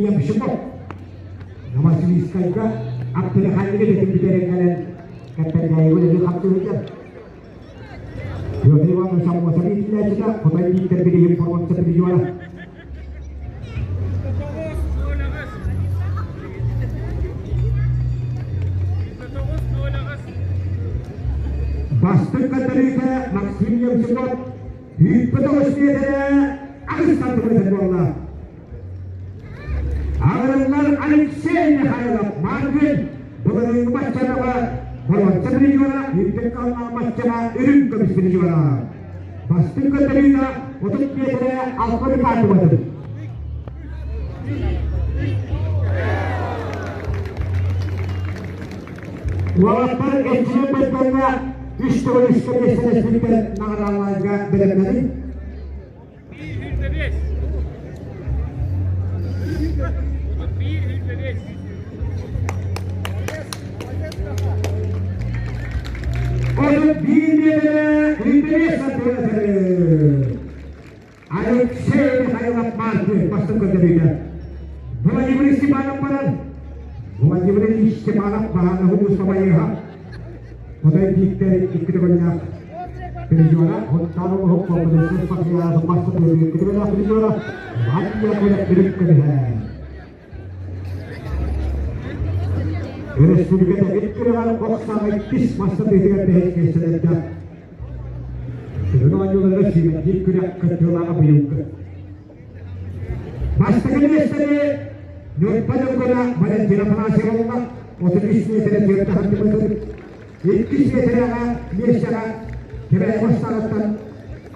Ямщиков Новосибирскайга Абдыраханныга дэтин бүтэрэн кэлэн Кэппэндээйигэ үлэлии хамсыы сылдьар. Петр Иванович Аммосов иитиллээччитэ, Хотой Бииктэр билигин боруонса призера. Бастыҥ көрдөрүүтэ Максим Ямщиков 109 миэтэрэ аҕыс сантиметр буолла. Аҕырыллар Алексей Михайлов Марвин былырыыҥҥы баччанаҕа боруонса призера, үрдүк халлаан баччаҕа үрүҥ көмүс призера. Бастыҥ көрдөрүүтэ 30 миэтэрэ алта сантиметр. Уолаттар эрчийэн бэргэҥҥэ үс төгүл үскэ миэстэлэспиттэр наҕарааларга бэлэмнэнин. 31 миэтэрэ 25 сантиметр. Алексей Михайлов Маркин бастыҥ көрдөрүүтэ. Владимир Степанов баран, Владимир Ильич Степанов баһаана улууска байыаһа. Хотой Бииктэр икки төгүллээх призера, Хонтаан оҥоһук комплексын спартакиадатын бастакы икки төгүллээх призера, Ваня Күлүк көмүһэ. Өрөспүүбүлүкэ тэбит күрэҕэр ох саамай иккис мастатыытыгар бэһис миэстэлэргэ Сүрүн оонньууларга сүүмэрдиир күрэх кыттыылааҕа быйылгы. Бастакы миэстэни Ньурба Ньургуна Валентина Афанасьевна 33 миэтэрэ түөрт сантиметр, иккис миэтэрэҕэ миэстэҕэ Кэбээйи Бастаҕыттан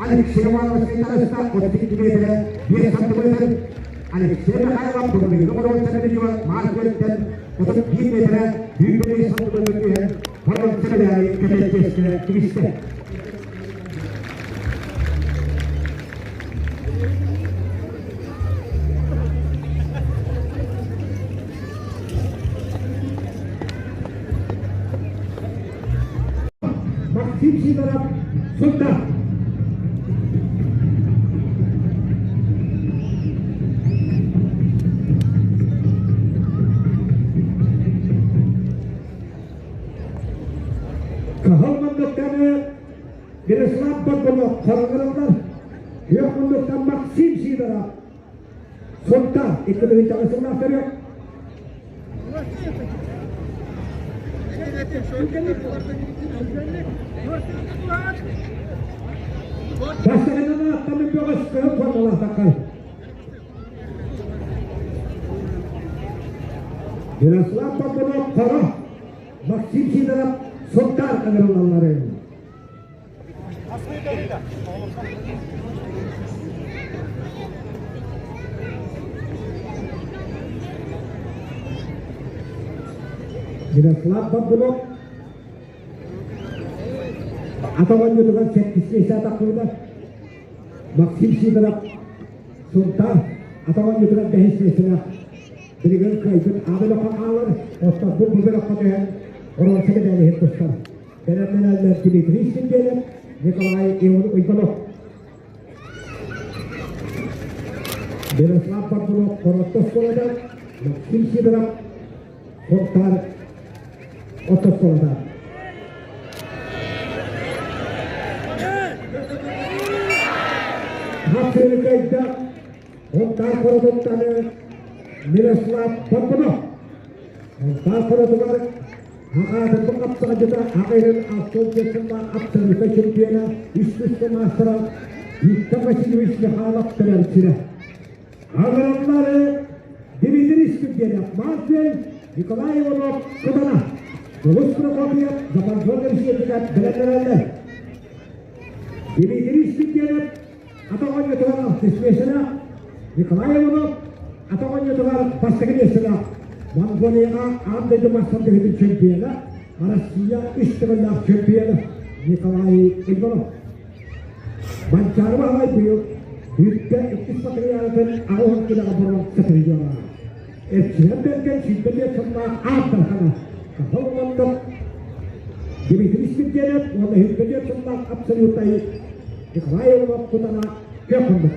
Алексей Иванович таҕыста 32 миэтэрэ 5 сантиметр, Алексей Михайлов былырыыҥҥы боруонса миллион Маркветтэн 31 миэтэрэ 25 сантиметр түһэн боруонса мэдээли кэтэлчэскэ тигистэ. Максим Сидоров Сунтар. Кыһыл муннуктаны Мирослав Борбунов хоругураллар. Күөх муннуктан Максим Сидоров Сунтар 2009 сыллаах төрүөк. Бастакынан ааттаммыт бөҕөс кыһыл формалаахтаххай. Ярослав Попунов Хоро, Максим Сидоров Сунтаар ыҥырыллалларын. Ярослав Бабунов ата оонньуутугар сэттис миэстэ атахтыыта. Максим Сидоров Сунтаар ата оонньуутугар бэһис миэстэлээх. Билигин кыайбыт аҕа бөлөххө хаалар, оттон бу бөлөххө түһэн боруонса мэдээлиһин тустар. Бэлэмнэнэллэр Дмитрий Сергеев, Николай Иванов. Мирослав Бардунов Хоротто оскуолата, Максим Сидоров Сунтаар орто оскуолата. Хапсыыны кыайда Сунтаар Хоротуттан Мирослав Бардунов. Сунтаар Хоротугар Аҕаатырбыт хапсаҕайдьыта аҕайын 64 сыллаах абсолютнай чемпиона, искусство маастара Виктор Васильевич Михайлов төрөөбүт сирэ. Аҕыраллары Дмитрий Степанов, Марфин, Николай Иванов, Кутана, Дулус Прокопьев, Запорожье Россиятыгар бэлэмнэнэллэр. Дмитрий Степанов атах оонньуутугар алтыс миэстэлээх, Николай Иванов атах оонньуутугар бастакы миэстэлээх, Монголияҕа аан дойду мас тардыһыытын чемпиона, Россия үс төгүллээх чемпиона Николай Иванов. Манчаары Баһылай быйыл бүттэ иккис матырыйаалатын 80 килэҕэ боруонса призера. Эрчийэн бэргэн 25 сыллаах аат дархана Кыһыл Лондон Дмитрий Сергеев уонна 24 сыллаах абсолютнай Николай Иванов Кутана көх хоннук.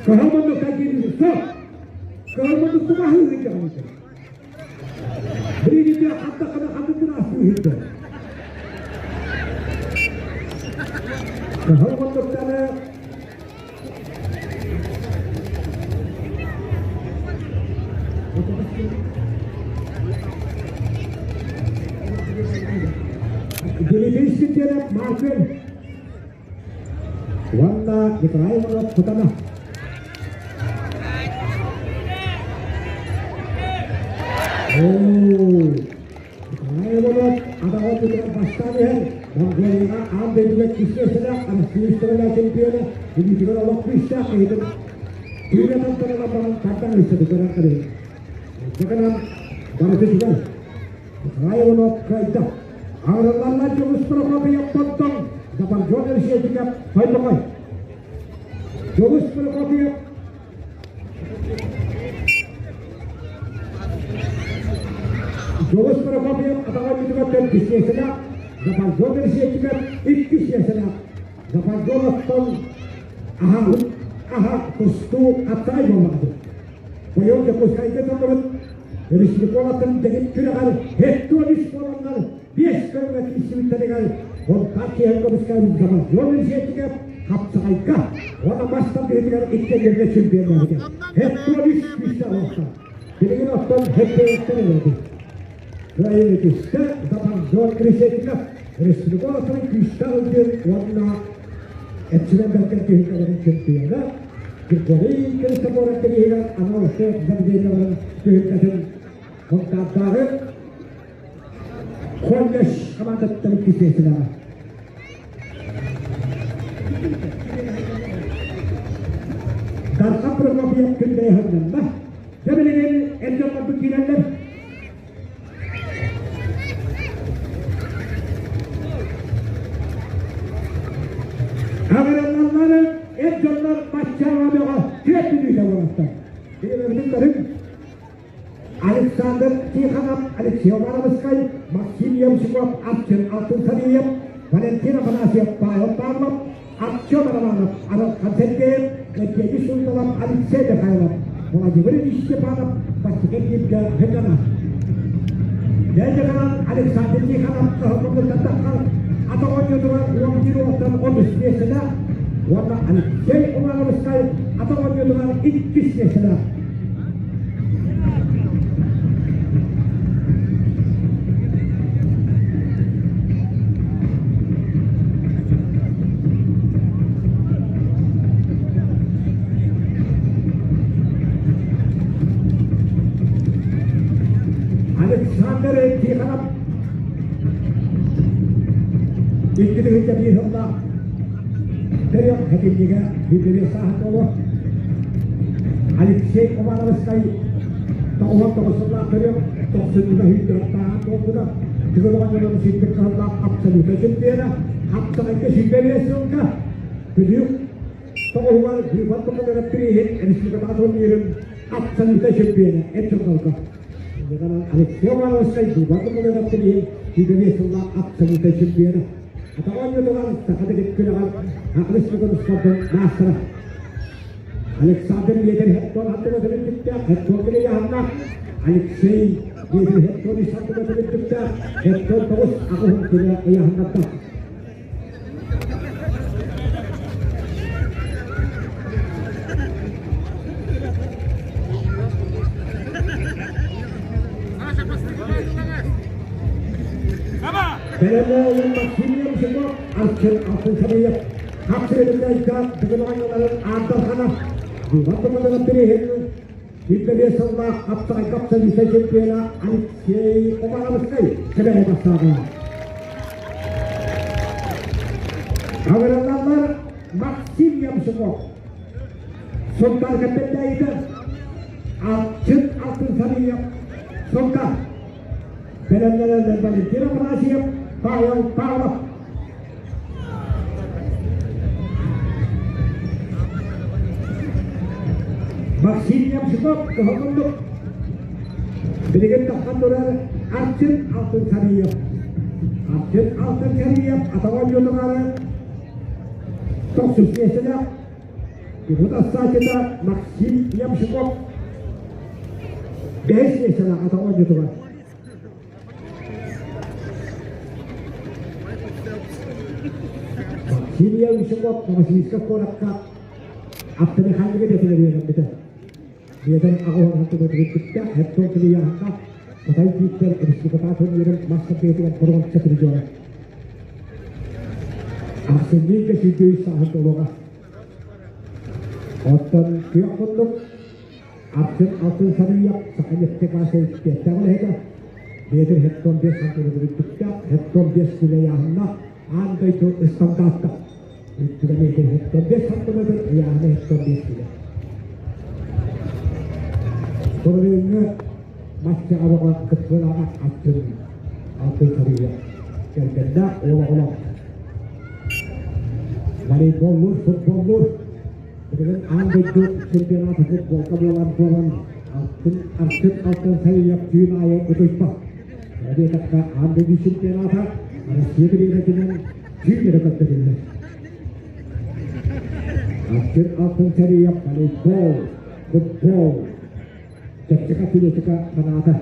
Кыһыл муннукка киирбит стоп! Кыһыл муннукка баһыы ыйдьаҕын. Билигин хаттаххына ханнык аастыы Кыһыл муннуктаны Дмитрий Степанов Маркин уонна Николай Иванов Кутана. Николай Иванов адаҕа бүтүгэр бастаан иһэр Монголияҕа аан дойдуга киирсиэсэлээх Арассыыйа чемпиона илиитигэр олох күүстээх киһитин түүнэ тантарана баран тардан ыйсады көрөн кэлин. Дьаканан барыты үчүгэй. Николай Иванов кыайда. Аҕырыллаллар Дьулус Прокопьев Поддон, Запоржон Решетников Хойбокой. Дьулус Прокопьев Дьулус Прокопьев атаҕа бүтүгэр төрдүс сиэсэлээх, Запоржон Решетников иккис сиэсэлээх. Запоржоновтан аһа аһа тустуу аттаай буоллаҕа. Быйыл Дьокуускайга толорут Республикатын дэгит күрэҕэр хеттуон үс буоланнар биэс көрүҥэ киирсибиттэригэр Онтон киһи көмүскээн Запоржон Решетников хапсаҕайга уонна мас тардыһыытыгар иккиэннэргэ чемпионнаабыта. Хеттуон үс күүстээх олохтоох. Билигин оттон хеттуоттар ыллыбыт. Кыайыы түстэ Запоржон Решетников Республикатын күүстээх ылдыыр уонна Эччилэн бэркэн түһүлгэлэрин чемпиона Григорий Христофоров бирииһигэр анал шеф заведениеларын түһүлгэтин Сунтаардааҕы колледж хамаандаттан иккис Дархан Прокопьев күн бэйэһиннэннэ. Дьэ билигин эр дьоннорбут киирэллэр. Аҕыраллаллары эр дьоннор баччааҕа бөҕө түөрт бүлүүтэ уолаттар. Билигин көрүҥ. Александр Тихонов, Алексей Романовскай, Максим Ямщиков, Арчын Алтынсариев, Валентин Афанасьев, Павел Павлов, Артем Романов, Арылхан Сергеев, Евгений Сундалов, Алексей Михайлов, Владимир Ильич Степанов, Бастакы Киевгэ Хыкана. Дьэ Александр Тихонов кыһыл ата оонньуутугар 11 уолтан 13 миэстэлээх уонна Алексей Романовскай ата оонньуутугар иккис миэстэлээх. Александр Тихонов 2 тыһыынча сыллаах төрүөх хэтинньигэ Бүлүү сааһын Алексей Ивановскай 99 сыллаах төрүөх тохсунньуга сүүрдүөхтааҕын буолбута. Тыгылаҕа дьонун сирдик кыһаллаах абсолютно чемпиона, хаптаҕайга 25 сылга Бүлүү тоҕуһугар Быыбар токолоров приһин республикаҕа турнирын абсолютно чемпиона эр дьоннорго. Алексей Ивановскай Быыбар токолоров приһин 25 сыллаах абсолютно чемпиона. Атаҕа оонньуутугар саха дэгит күрэҕэр республика спордун маастара. Александр Лиэтер Хеттон аттыга төрүттүктээх, Хеттон килийаһаннаах, Алексей Лиэтер Хеттон ис аттыга төрүттүктээх, Хеттон тоҕус аҕыһын килэ ыйаһыннардаах. Бэлэмнээйин Максим Ямщиков, Арчын Алтынсариев, Хапсырыгайга дыгылаҥҥаларын ааттархана Дууһа туманынан бириһин 25 сыллаах хаптаҕайга абсолютнай чемпиона Алексей Омаровскай кэлэһэ бастаата. Аҕыраллаллар Максим Ямщиков, Сунтаар Кэппэндээйитэ, Арчын Алтынсариев, Сунтаар. Бэлэмнэнэллэр Валентин Афанасьев, Павел Павлов. Максим Ямщиков кыһыл муннук. Билигин таххан турар Арчын Алтын Сарыев. Арчын Алтын Сарыев атаҕа дьонугары тохсус миэстэлээх Иван Астатина Максим Ямщиков бэһис миэстэлээх атаҕа оонньуутугар. Максим Ямщиков Новосибирскай куоракка автомеханика идэтигэр үөрэммитэ. Биэдэр аҕа тубатыгыттыкка хеттон килияхха Хотой бииттэр республикатаа турнирын мас тардыытыгар боруонса призера. Ахсынньыга сүүрдүү сааһын толуга. Оттон күөх муннук Арчын Алтын Сарыйап Саха нефтегаз эксперттээх үлэһитэ Биэтир хеттон 5 сантиметр үрдүктээх, хеттон 5 кило ыйааһыннаах аан дойду ыстандаарта. Үрдүгэ метр хеттон 5 сантиметр, ыйааһына хеттон 5 кило. Былырыыҥҥы мастаҕа бөҕө кыттыылааҕа Алтын Алтын Сарыйап кэргэннээх уол оҕолоох. Волейболлуур, футболлуур. Билигин аан дойду чемпионата футболга буолан буолан Алтын Алтын Алтын Сарыйап түүн аайы утуйбат. Диэтэххэ аан дойду чемпионата Россия бириэмэтинэн түүн эрэ көрдөрүллэр. Алтын Алтын Сарыйап волейбол, футбол, чэпчэки атлетика фаната.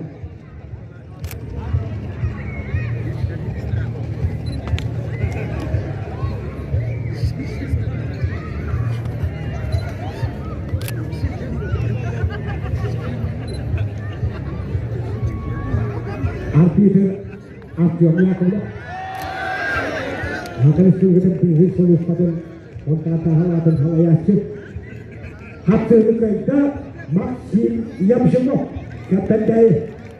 Арбитр Артем Яковлев. Аҕыс сылгытын быыһыыр сулууспатын Онтаатааһын аатын салайааччы Хаттыыны кыайда Максим Ямщиков Кэппэндээйи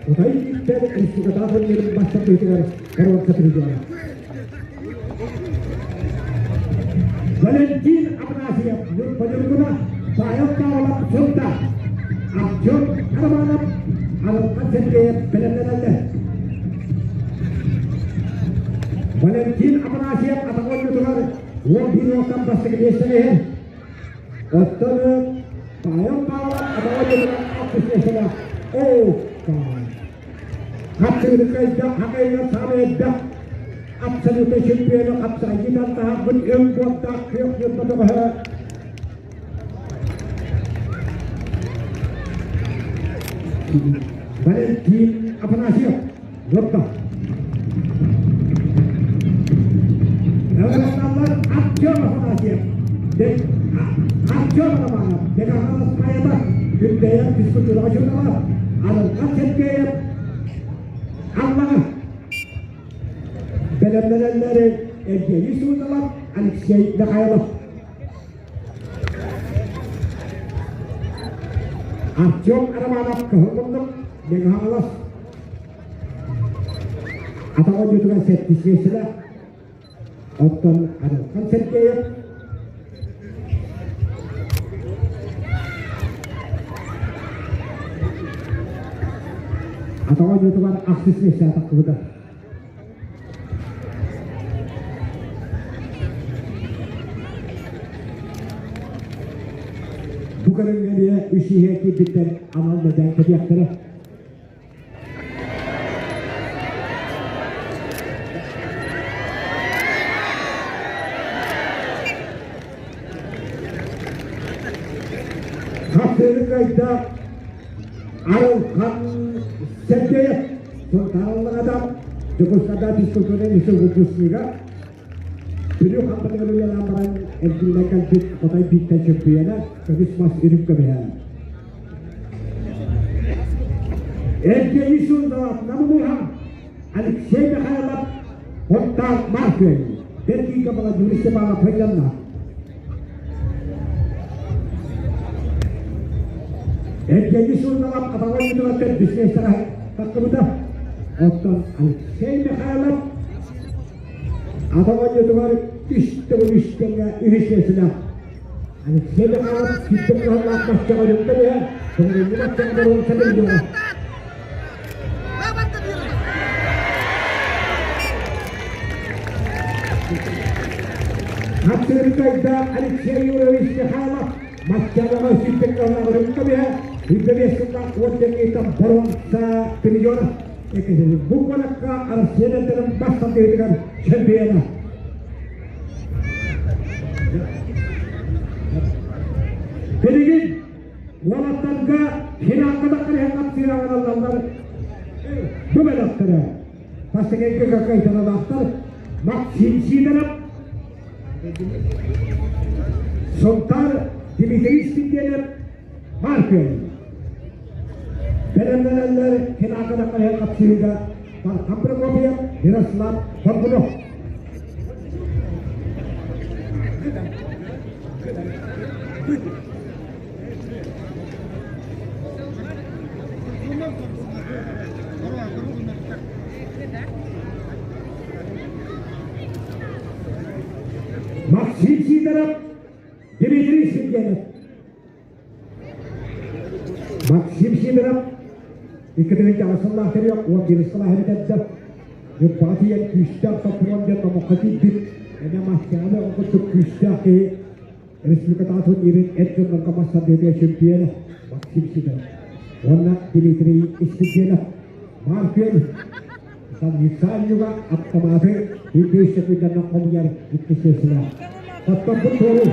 Утай Бииктэр республикатааҕы турнирын бастакытыгар боруонса призера. Валентин Афанасьев Ньурба Ньургуна Павел Павлов Сунта Артем Романов Арылхан Сергеев бэлэмнэнэллэр. Валентин Афанасьев атах оонньуутугар 11 уолтан бастакы миэстэни иһэр. Оттон Павел Павлов атах оонньуутугар алтыс миэстэлээх. Оо, Хапсыгыны кыайда, хахайга саамай элбэх абсолютнай чемпиону хапсаҕайдыытан таһаарбыт өҥ буордаах күөх ньурба бөҕөһө Валентин Афанасьев Ньурба. Ырыстанлар Артем Афанасьев, Артем Романов, Бегахан Аспаева, Күндэйэр физкультураҕа журнала, Арылхан Сергеев, Аллаҕа бэлэмнэнэллэри Евгений Сундалов, Алексей Михайлов. Артем Романов кыһыл муннук Мегаалас атах оонньуутугар сэттис миэстэлээх. Оттон Арылхан Сергеев атах оонньуутугар ахсыс миэстэҕэ тахсыбыта. Бу көрүҥҥэ эмиэ үс иһэ киирбиттэр анал мэдээн кэтиэхтэрэ. Хапсыыры кыайда Арылхан Сергеев Сунтаараллаҕа Дьокуускайга физкультурнай лицей выпускнига Бүлүү хампатыгар үлэлээн баран эргиллэн кэлбит Хотой бииттэн чөмпүйүөнэ көмүс мас үрүҥ көмүһэ. Евгений Сундалов Намылуха Алексей Михайлов Оттаах Маркин Бергийгэ Владимир Степанов хайданна. Евгений Сундалов атаҕын бүтүгэр төрдүс миэстэҕэ тахсыбыта. Оттон Алексей Михайлов Атах оонньуутугар үс төгүл үс тэҥҥэ үһүс миэстэлээх Алексей Михайлов сүүрдэ кыһаллаах мастаҕа өрүттэ түһэ, көҥүллү мастаҕа боруонса биллиэҕэ. Хапсыырыкайда Алексей Юрьевич Михайлов мастаҕа сүүрдэ кыһаллаах өрүттэ түһэ, 25 сыллаах уон тэҥҥэ боруонса призера. Бу куоракка Арассыыйа бас тардыытыгар чемпиона. Билигин уолаттарга финалга тахсар хапсыыраҕаналлар бу бөлөхтөрө. Бастакы кыайтаралаахтар Максим Сидоров, Сунтаар Дмитрий Степенов, Маркин. Бэлэмнэнэллэр финалга тахсар хапсыыга Дархан Прокопьев, Ярослав Горбунов. Максим Сидоров, Дмитрий Сергеев. Максим Сидоров 2008 сыллаах төрүөх 11 сыл аһарыгар Ньурбаҕа тиийэн күүстээх соппуруон диэн номоххо киирбит, эмэ Маскааны курдук күүстээх киһи республикатааҕы турнирын эр дьоннорго мас тардыһыыга чемпиона Максим Сидоров уонна Дмитрий Испирдиэнов Маркүөн Санницанньыга аптамааты үрдүк секунданан хомуйар икки сессия. Хотторбут туору.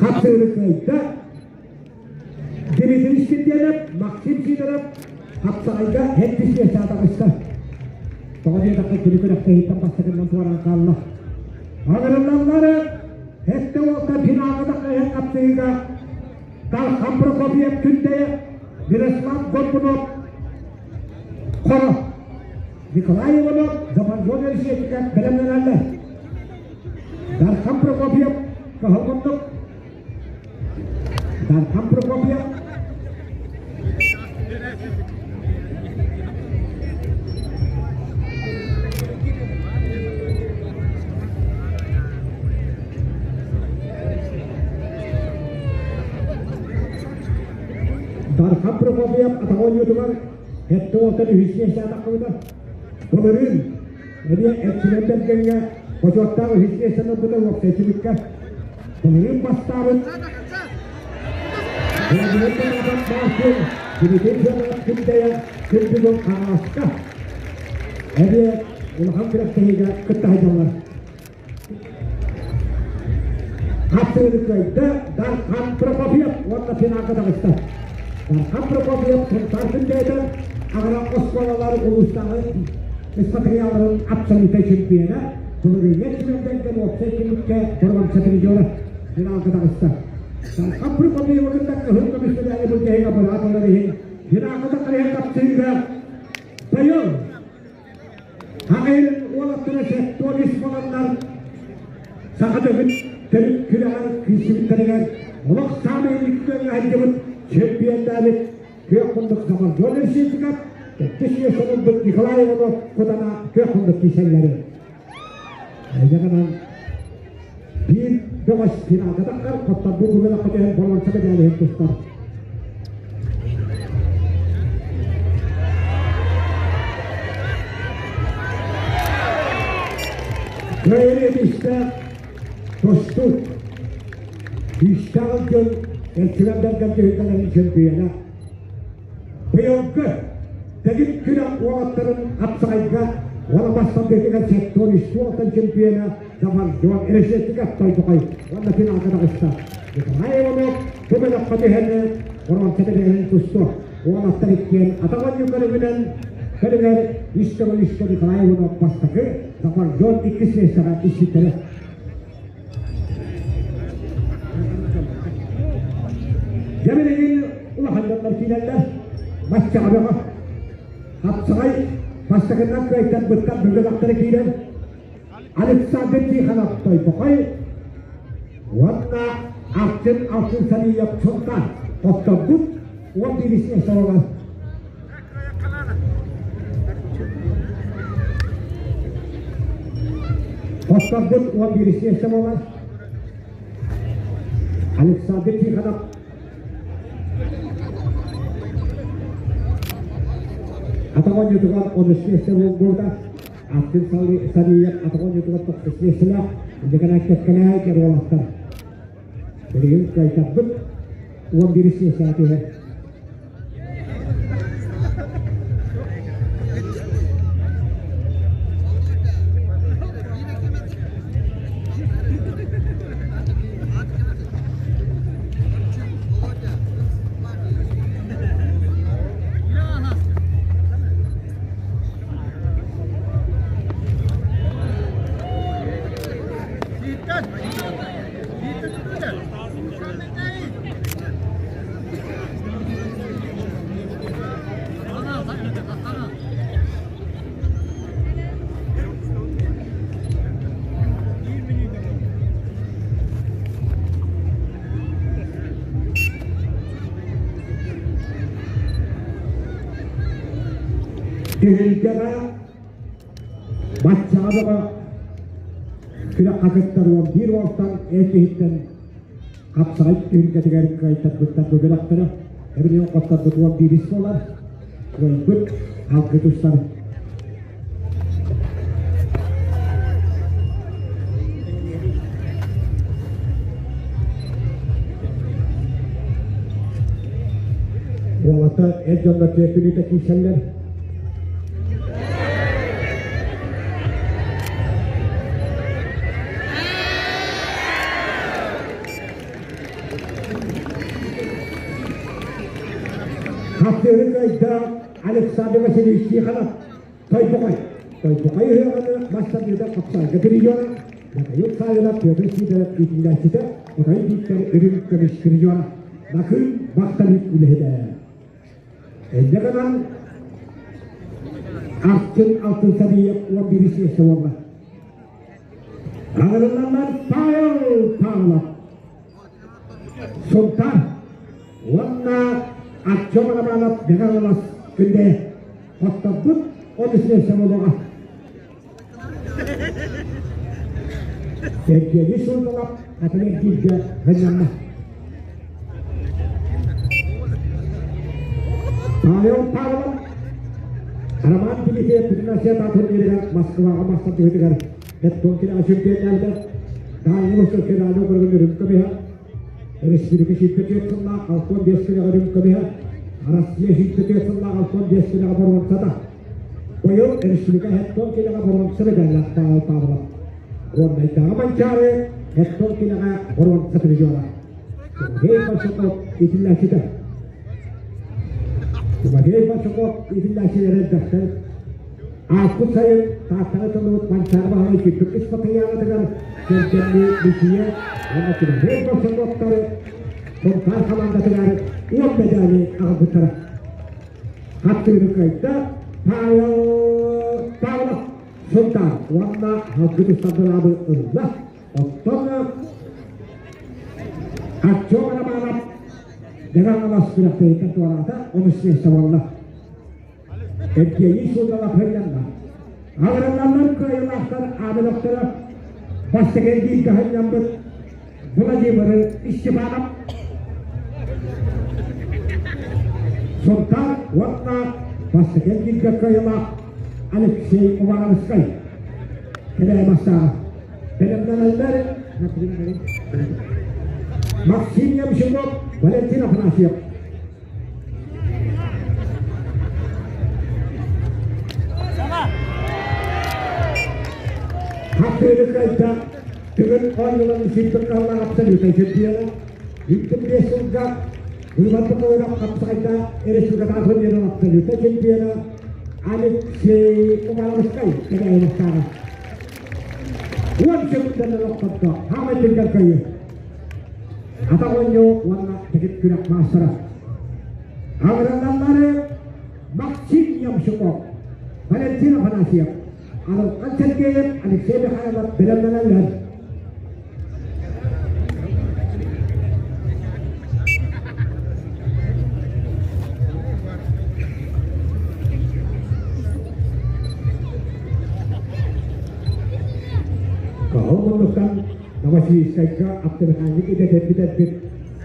Хапсыыры кыайда Дмитрий Испирдиэнов, Максим Сидоров хапсаҕайга һэрдис саатаҕыста. Тоҕо диэтэххэ кини күрэхтэһииттэн бастакынан туораан хаалла. Аҕырыллаллар Эстэ уолта финалга тахсыһан хапсыһыыга Дархан Прокопьев Күндэйэ, Мирослав Горбунов Хоро, Николай Иванов Запорожье Решетников бэлэмнэнэллэр. Дархан Прокопьев Кыһыл Мундук Дархан Прокопьев Дархан Прокопьев атах оонньуутугар сэттэ уонтан үһүс миэстэҕэ тахсыбыта. Былырыын эмиэ Эрчимэн Бэргэҥҥэ бочуоттаах үһүс миэстэни ылбыта уопсай түмүккэ. Былырыын бастаабыт Владимир Тарасов Мастер Дмитрий Федоров Күндэйэ күн бүгүн Хаҥаласка эмиэ улахан күрэхтэһиигэ кытта сылдьаллар. Хапсыыры кыайда Дархан Прокопьев уонна финалга таҕыста. Дархан Прокопьев Сунтаар Күндэйэтэ аҕара оскуолалар улуустааҕы матырыйаалларын абсолютнай чемпиона, былырыыҥҥы чемпионнарга уопсай түмүккэ боруонса призера финалга таҕыста. Дархан Прокопьевы кытта кыһыл көмүс медали былдьаһыыга быраат ылар иһин финалга тахсыһан тапсыыга быйыл Аҕайын уолаттара сэттион буоланнар саха дьонун төрүт күрэҕэр киирсибиттэригэр олох саамай инники сылдьыбыт чемпионнаабыт күөх курдук Самаржон Евсеевичка төрдүс миэстэни ылбыт Николай Иванов Кутана күөх курдук киирсэллэри. Айдаҕынан биир бөҕөс финалга таххар хотторбут бүгүн көтөһөн боруонса мэдээлиһин тустар. Кыайыы миэстэ тосту. Күүстээх дьон Эрчимэн Бэргэн түһүлгэлэрин чемпиона. Быйылгы Дэгит күрэх уолаттарын хапсаҕайга уонна бастан бэйэтигэр 73 чемпиона Замаржон Решетников Тойбохой уонна финалга таҕыста. Николай Иванов бу бөлөххө түһэн боруонса тэбиэһин тусту. Уолаттар иккиэн атах оонньуу көрүҥүнэн көрүҥэр үс төгүл үскэ Николай Иванов бастакы, Замаржон иккис миэстэҕэ түспүттэрэ. Дьэ билигин улахан дьоннор киирэллэр. Баччаҕа бөҕө. Хапсаҕай бастакыннан кыайтарбыттар бөгөлөхтөрө киирэн Александр Тихонов Тойбохой уонна Арчын Алтын Саниев Сунтаар хотторбут уон биирис соролор. Хотторбут уон биирис соролор. Александр Тихонов Атах оонньуутугар онус миэстэ буолбута. Аттын Сарыйар атах оонньуутугар тохсус миэстэлээх. Дьэкэнэ кэккэлээх уолаттар. Билигин кыайтарбыт. 11 сиэсэҕэ түһэр. Түһүлгэҕэ баччаҕа бөҕө күрэххэ кыттар 11 уолтан эр киһиттэн хапсаҕай түһүлгэтигэр кыайтарбыттар бу бөлөхтөрө эбилиэн хотторбут 11 буолар кыайбыт халгы тустар. Уолаттар эр дьоннор түөрт киирсэллэр. Хаттыыры кыайда Александр Васильевич Тихонов Тойбохой. Тойбохой ыһыаҕаны мастарыыда хапсаайга триллиона, Михаил Савинов, Петр Сидоров иитиллээччитэ, Отой Виктор үрүҥ көмүс триллиона, Накыын Бахталык үлэһитэ. Инньэ гынан Арчын Алтын Сабиев 11 сессия буолла. Аҕырыллаллар Павел Павлов, Сунтаар уонна Артем Романов Мэҥэ Күндэ хотторбут 13 буолуоҕа. Сергей Султанов атын эргииргэ сынньанна. Павел Павлов Роман Дмитриев Бүтүн турнирыгар Москваҕа мастардыһытыгар Эттон килэҕэ чемпионнаабыта. Дальний Восток федеральный округун үрүҥ көмүһэ, Республика 74 сыллаах 65 килэҕэ үрүҥ көмүһэ, Россия 74 сыллаах 65 килэҕэ боруонсата. Быйыл республика Эттон килэҕэ боруонса медаллаах Павел Павлов. Горнайдааҕы Манчаары Эттон килэҕэ боруонса призера. Сергей Большаков итиллээччитэ. Тимофей Большаков итиллээччилэрэ элбэхтэр. Ааспыт сайын Тааттаҕа тыллыбыт Манчаары Баһылай күүппүт испатыйаанатыгар кэргэннии Лүчүйэ уонна Тимофей Большаковтары Сунтаар хамаандатыгар уон медали аҕалбыттара. Хаттыыны кыайда Павел Павлов Сунтаар уонна Халгы Тустардараабы ылла. Оттон Артем Романов Дыраҥалас күрэхтэһииттэн туораата, онус миэстэ буолла. Евгений Судалов һынньанна. Аҕырыллаллар кыайыылаахтар аабылахтара бастакы эргииргэ һынньаммыт Владимир Степанов Сунтаар уонна бастакы эргииргэ кыайыылаах Алексей Уваровскай кэлээ бастааҕа. Бэлэмнэнэллэр Максим Ямщиков, Валентин Афанасьев. Хаттыыры кыайда Тыгын оонньууларын сирбит кыһаллаах абсолютнай чемпиона, 25 сылга Выбордык ойрох хапсаҕайда республикатааҕы турнирын абсолютнай чемпиона Алексей Уваровскай кэбээйилэхтээҕэ. 10 секунданан охтордо хаамай түргэн кыайыы. Атах оонньуу уонна тэгит күрэх маастара. Аҕыраллары Максим Ямщиков, Валентин Афанасьев, Арылхан Сергеев, Алексей Михайлов бэлэмнэнэллэр. Кыһыл муннуктан Новосибирскайга автомеханик идэтин бүтэрбит,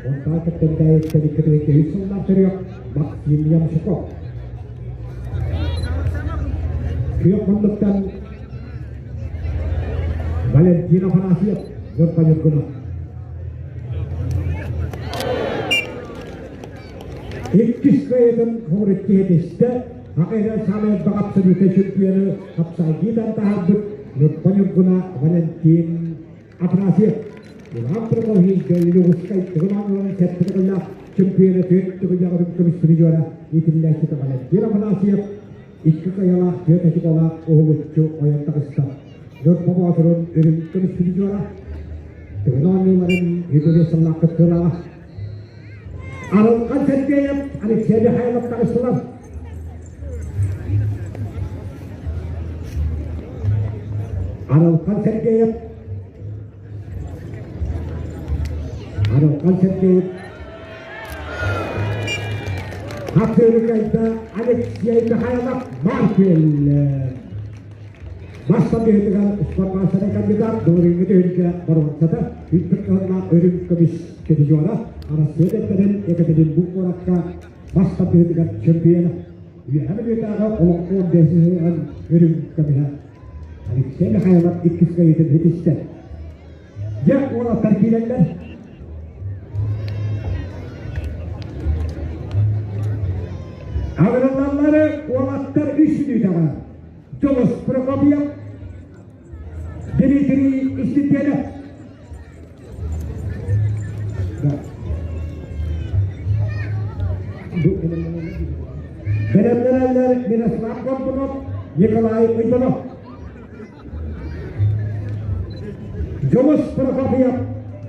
онтон кэптэнтээйиттэн икки сыллар төрүөх Максим Ямщиков. Күөх муннуктан Валентин Афанасьев, Ньурба Ньургунов. Иккис кыайыытын хомуруччу ситистэ. Хакайдан саамай элбэх абсолютнай чемпиону хапсаайдыытан таһаарбыт Ньурба Ньургуна Валентин Афанасьев. Иван Прокопьевич Беллюгускай Тыгын сэттэ төгүллээх чемпиона түөрт төгүллээх үрүҥ көмүс призера иитиллээччитэ Валентин Афанасьев икки кыайалаах түөрт очуколаах уһулуччу ойон таҕыста. Ньурба Боотурун үрүҥ көмүс призера Тыгын оонньууларын юбилей сыллаах кыттыылааҕа Арылхан Сергеев, Алексей Михайлов таҕыстылар. Арылхан Сергеев, Арылхан Сергеев, Хапсыырыкайда Алексей Михайлов Марфель. Мас тардыһыытыгар спортмаастарын кандидат былырыыҥҥы түһүлгэ боруонсата үүппүт кыһыннаах үрүҥ көмүс призера Арассыыйа дэттэрин Екатеринбург куоракка мас тардыһыытыгар чемпиона Үөһээ Бүлүүтээҕи олоҥхо бэсиһигэр үрүҥ көмүһэ Алексей Михайлов иккис кыайыытын ситистэ. Дьэ, уолаттар киирэллэр. Аҕырыллаллары уолаттар үс мүнүүтэҕэ Дьулус Прокопьев, Дмитрий Истипенов. Бэлэмнэнэллэр Мирослав Горбунов, Николай Уйбанов. Дьулус Прокопьев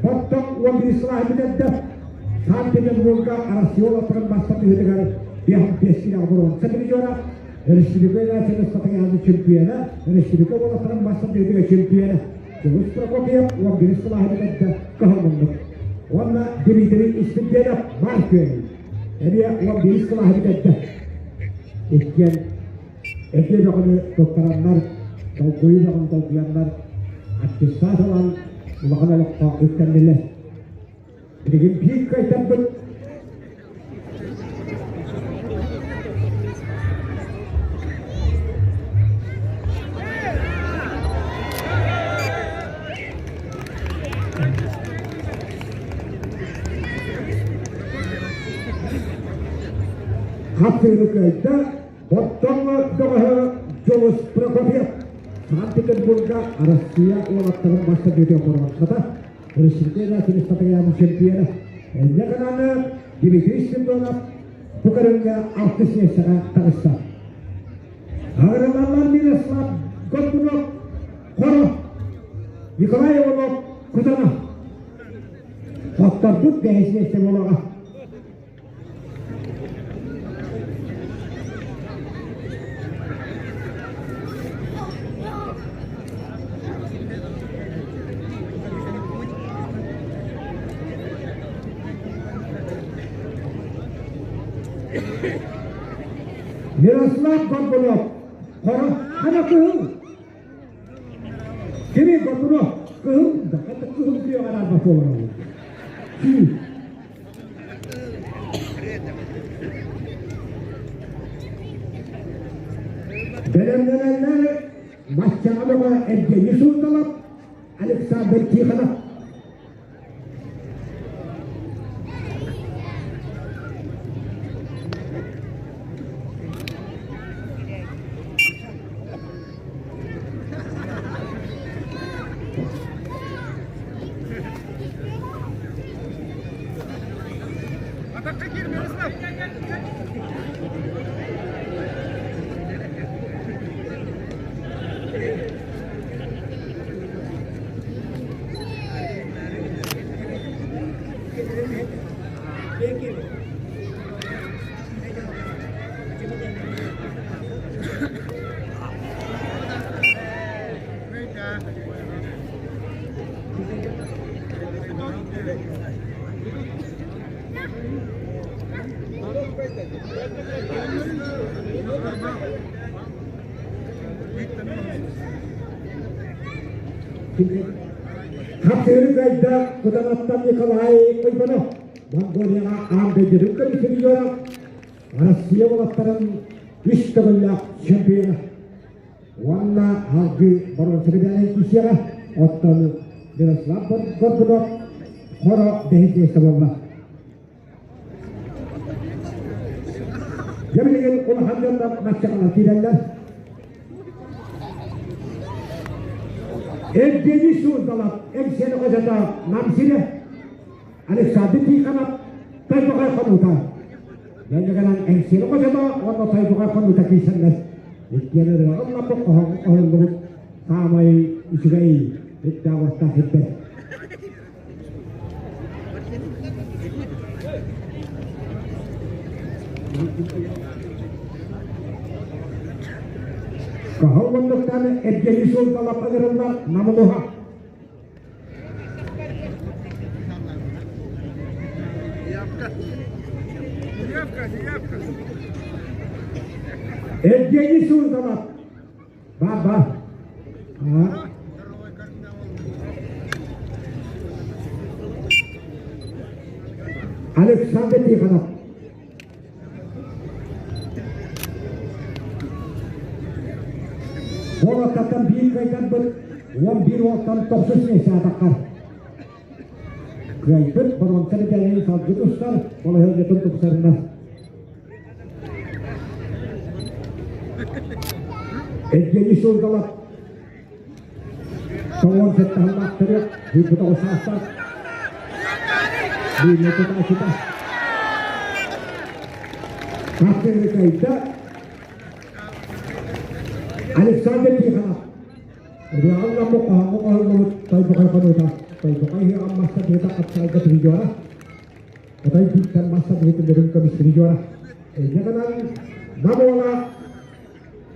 Боттоҥ уон сылааһы бүтэрдэ. Санкт-Петербурга Россия олохторун бастакы биэс киилэҕэ боруонса призера Өрөспүүбүлүкэ Федерациятын сатаҥаһын чемпиона, өрөспүүбүлүкэ уолаттарын мас-тардыһыытыгар чемпиона Дьулус Прокопьев 11 сылааһын эрдэ кыһаллыммыт. Уонна Дмитрий Испирдиэнэп Маркүөн эмиэ 11 сылааһын эрдэ. Иккиэн эрдэ бөҕөнү туттараннар, долгуйу бөҕөнү долгуйаннар аттестат ылан улахан олоххо үктэннилэр. Билигин биир кыайтарбыт Хапсыыны кыайда Оттон бөҕөһө Дьулус Прокопьев Санкт-Петербурга Россия уолаттарын бастакы хоруонсата Республика Силистатыгар чемпиона Энньэ гынан Дмитрий Семенов бу көрүҥҥэ алтыс миэстэҕэ таҕыста. Аҕыралаллар Мирослав Горбунов Хоро, Николай Иванов Кутана. Хотторбут бэһис миэстэ буолуоҕа. Мирослав Горбунов, Хоро, хана кыһыл. Кими Горбунов, кыһыл да, это кыһыл күөҕэ араарбат буолар. Бэлэмнэнэллэр Маччаҕа Евгений Султанов, Александр Тихонов. Хапсыыры кыайда Кутанаттан Николай Уйбанов Монголияҕа аан дойдутун көмүс Россия уолаттарын үс төгүллээх чемпиона Уонна салгыы боруонса медалын киирсиэҕэ. Оттон Мирослав Горбунов хоро бэһис миэстэ буолла. Дьэ билигин улахан дьоннор маччаҕалар киирэллэр. Евгений Суздалов, Эҥсиэли хочото Нам сирэ, Александр Тихонов, Тойбохой хонуута. Дьэ Эҥсиэли хочото уонна Тойбохой хонуута киирсэллэр. Иккиэн ырыаҕын лаппыт хоһоҥ саамай үчүгэй ирдээх сирдэр. Каһыл муннуктан Евгений Суздалов ыҥырыллар Намылуһа. Евгений Суздалов Бар, бар. Александр Тихонов. Уолаттартан биир кыайдарбыт, 11 уолтан тохсус миэстэ атаххар. Кыайбыт боруонса мэтээлин салгыы тустар, балаһыанньатын тупсарынар. Евгений Сургалов тоҕуон сэттэ төрүөх ыыппыт оҕо саастаах Лилия Тутаачыта Хаттыҥы кыайда Александр Тихонов Ырыаҕын ламмыт хоһооҥҥо хоһуллубут Тойбохой хонуута Тойбохой ыһыаҕын мастар быһыта хапсаҕайга призера Хотой бииттэн мастар быһытын бөрүн көмүс призера Эйгэ гынан Нам уола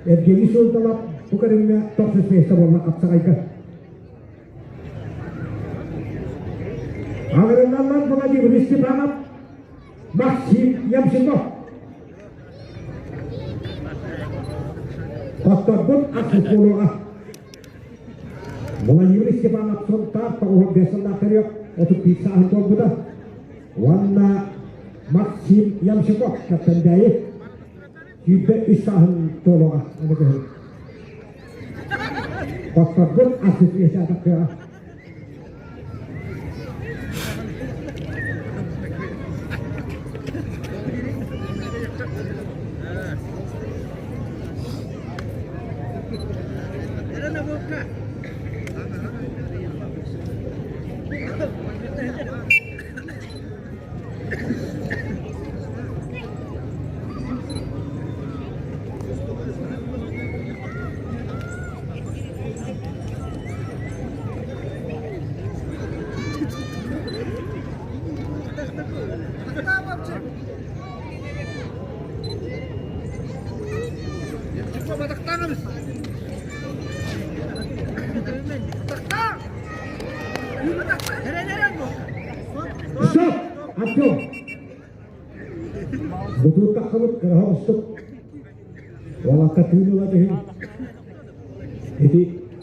Евгений Суздалов бу көрүҥҥэ тохсус миэстэ буолла хапсаҕайга. Аҕырыллаллар Владимир Степанов, Максим Ямщиков. Хотторбут ахсыс буолуоҕа. Владимир Степанов Сунтаар 95 сыллаах төрүөх 31 сааһын туолбута. Уонна Максим Ямщиков Кэппэндээйи 23 сааһын туолуоҕа аны кыһын. Хотторбут ахсыс миэстэ атахтыаҕа. Стоп! Артем! Бутуут тахсыбыт кыраһа устук. Уолакка тыын ыла түһүн. Ити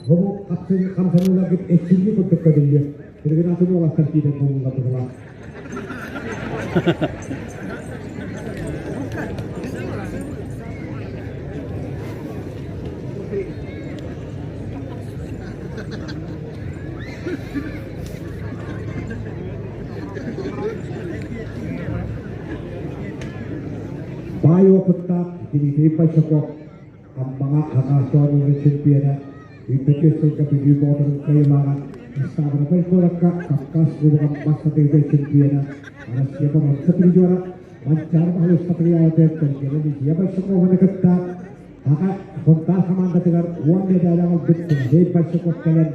хобу хапсын хамсаныыларгыт эччилии курдук көдүллүө. Билигин атын уолаттар киирэн буолуллар быһылаах. Баай опыттаах Дмитрий Большаков Аммаҕа Аҕаас оонньууларын чемпиона, Үүппэтиэс сылга Бүлүү Боотурун кыайыылааҕа, Ставрополь куоракка Кавказ кубогын бастатыыга чемпиона, Россия боруонса призера, Манчаары Баһылай Спартакиадатын кэргэнэ Лидия Большакованы кытта Аҕа Сунтаар хамаандатыгар 10 медали аҕалбыт Сергей Большаков кэлэн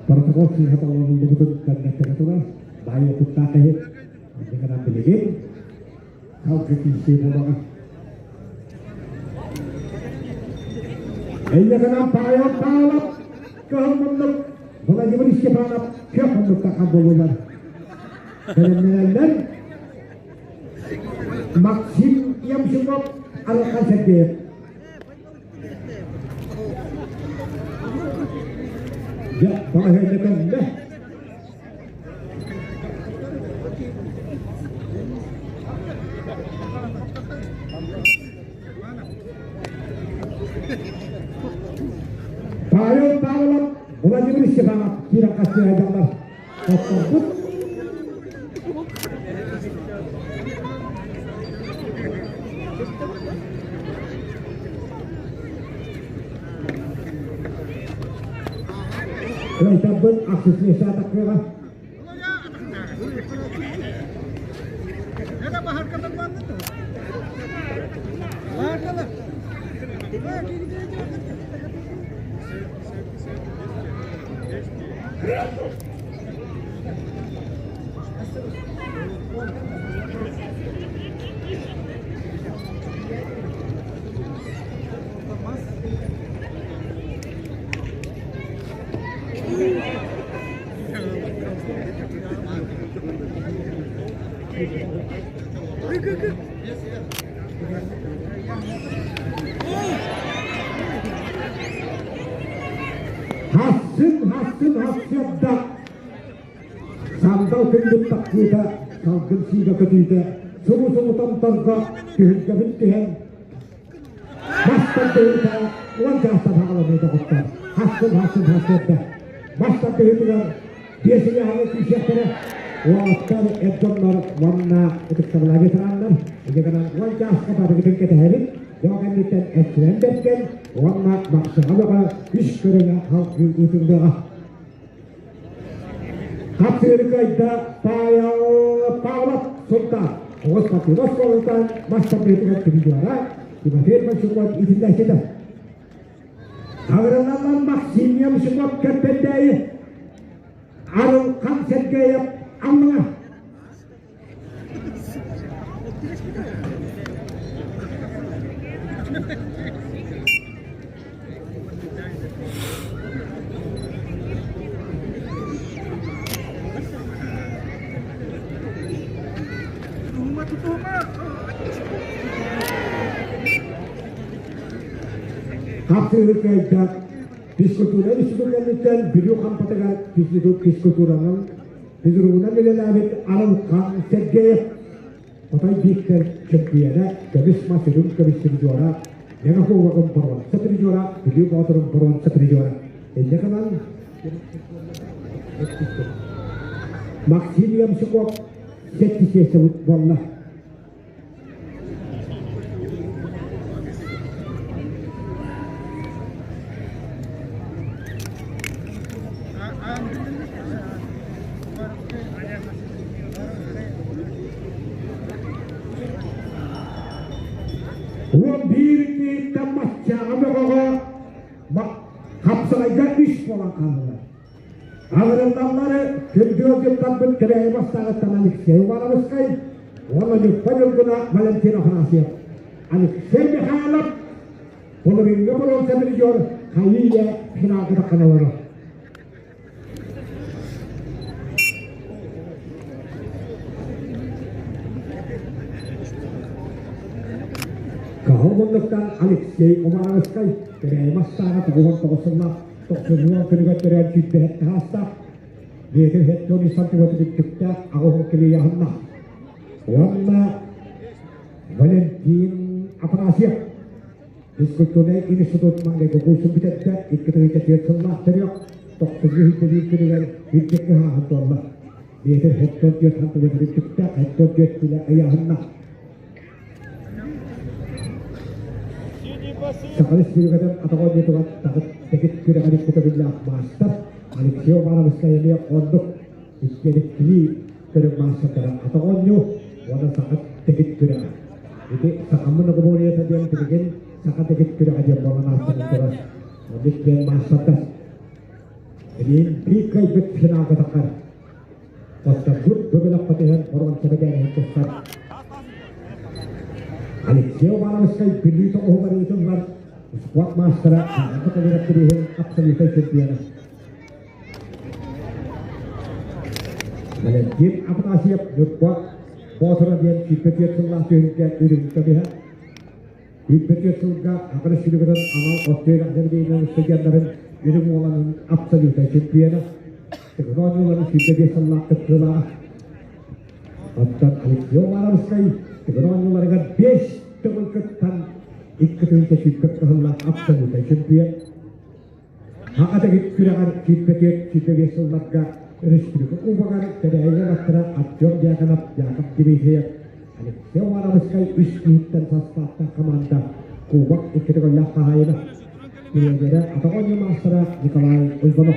протокол сыыһа толоруллубутун көннөттөрө турар. Баай опыттаах киһи. Инньэ гынан билигин салгыы киирсии буолуоҕа. Эйиэхэнэн Павел Павлов, кыһыл муннук, Владимир Степанов күөх муннуктахан буоллулар. Бэлэмнэнэллэр Максим Ямщиков, Алахан Сергеев. Дьэ, баҕаһыанньа кэллэ. Павел Павлов, Владимир Степанов киирэн хастыһайдаллар. Хотторбут. Кыайтарбын ахсыс миэстэ атаккыаҕа. Хассым, хассым, хассыабда Сандал күндүм тахсыыта, салгын сиигэ көтүүтэ, субу-субу томторго түһүлгэбин түһэн, Бастан төһүтэ уон чаастан хаҕаланыы доҕоттор. Хассым, хассым, хассыарда. Бастан төһүтүгэр биэс ыйааһыны күүсүөхтэрэ. Уолаттар, эр дьоннор уонна ытыктабылаах ветераннар ити гынан уон чааска барыгытын кэтэһэбит. Дьон кэнниттэн эрчимэн бэргэн уонна Махсыҥа бөҕө үс көрүҥэ халгыы ыытыллыаҕа. Хапсыыры кыайда Павел Павлов Сунтаар. Оҕус спортивнай оскуолатыттан мас тардыһыытыгар призера Тимофей Мальчуков иитиллээччитэ. Агыралалан Максим Ямщиков Кэппэндээйи Арылхан Сергеев Аллаҥа. Хапсыыры кыайда физкультура институт кэнниттэн Бүлүү Хампатыгар физкультуранан Физругунан үлэлээбит Арылхан Сергеев Хотой Бииктэр чөмпүйүөнэ, көмүс мас үрүҥ көмүс призера, Мэҥэ Кубогын боруонса призера, Бүлүү Боотурун боруонса призера. Инньэ гынан Максим Ямщиков сэттис буолла. Уон биир иккиттэн маччааҕа бөҕөҕө хапсаҕайга үс буолан хааллылар. Аҕырыллаллары күндү ыалдьыттарбыт Кэбээйи бастааҕыттан Алексей Ивановскай уонна Ньурба Ньургуна Валентин Афанасьев. Алексей Михайлов половиҥҥа боруонса призер хайыы-үйэ финалга таххан олорор. Каһыл муннуктан Алексей Ивановскай Кэбээйи бастааҕа 99 сыллаах Тохсунньу күнүгэр төрөөн сүүрбэһэт таһаастаах, Биэтир Хеттон сантиметр үрдүктээх аҕыс килийаһыннаах. Уонна Валентин Афанасьев физкультурнай институт маҥнайгы курсун бүтэрдэ, 2 4 сыллаах төрүөх, тохсунньу сүүрбэ күнүгэр үрдүк ыһааһын туолла. Биэтир Хеттон 4 сантиметр үрдүктээх, Хеттон 4 килэ ыйааһыннаах. Саха Республикатын атах оонньуутугар дэгит күрэҕэр көтөбүллээх маастар Алексей Ивановскай эмиэ оннук иккилии көрүҥ маастардара атах оонньуу уонна саха дэгит күрэҕэ. Ити сахаммын оҕобуоруйата диэн билигин саха дэгит күрэҕэ диэн буолан ааттанан турар. Оннук диэн маастардар. Билигин биир кыайбыт финалга таххар. Оттон бөбөлөх батыһан боруонса бэдээһин тустар. Алексей Ивановскай Бүлүү тоҕуһугар ыытыллар спорт маастара Аҕа кэлэрэ абсолютнай чемпиона. Валентин Афанасьев Ньурба Боотура диэн 24 сыллаах түһүлгэ үрүҥ көмүһэ. 24 сылга Аҕа Республикатын анал оттуйар заведениеларын студеннарын үрүҥ уоланын абсолютнай чемпиона. Тыгын оонньууларын 25 сыллаах кыттыылааҕа. Оттон Алексей Уваровскай Тыгын оонньууларыгар 5 төгүл кыттан 2 тыһыынча кыһыллаах абсолютнай чемпион. Аҕа дэгит күрэҕэр 24-25 сылларга республика кубогар Кэбээйи уолаттара Артем Дьяконов, Яков Дмитриев, Алексей Уваровскай үс киһиттэн састааптаах команда кубок икки төгүллээх хаһаайына. Тренерэ атах оонньуу маастара Николай Уйбанов.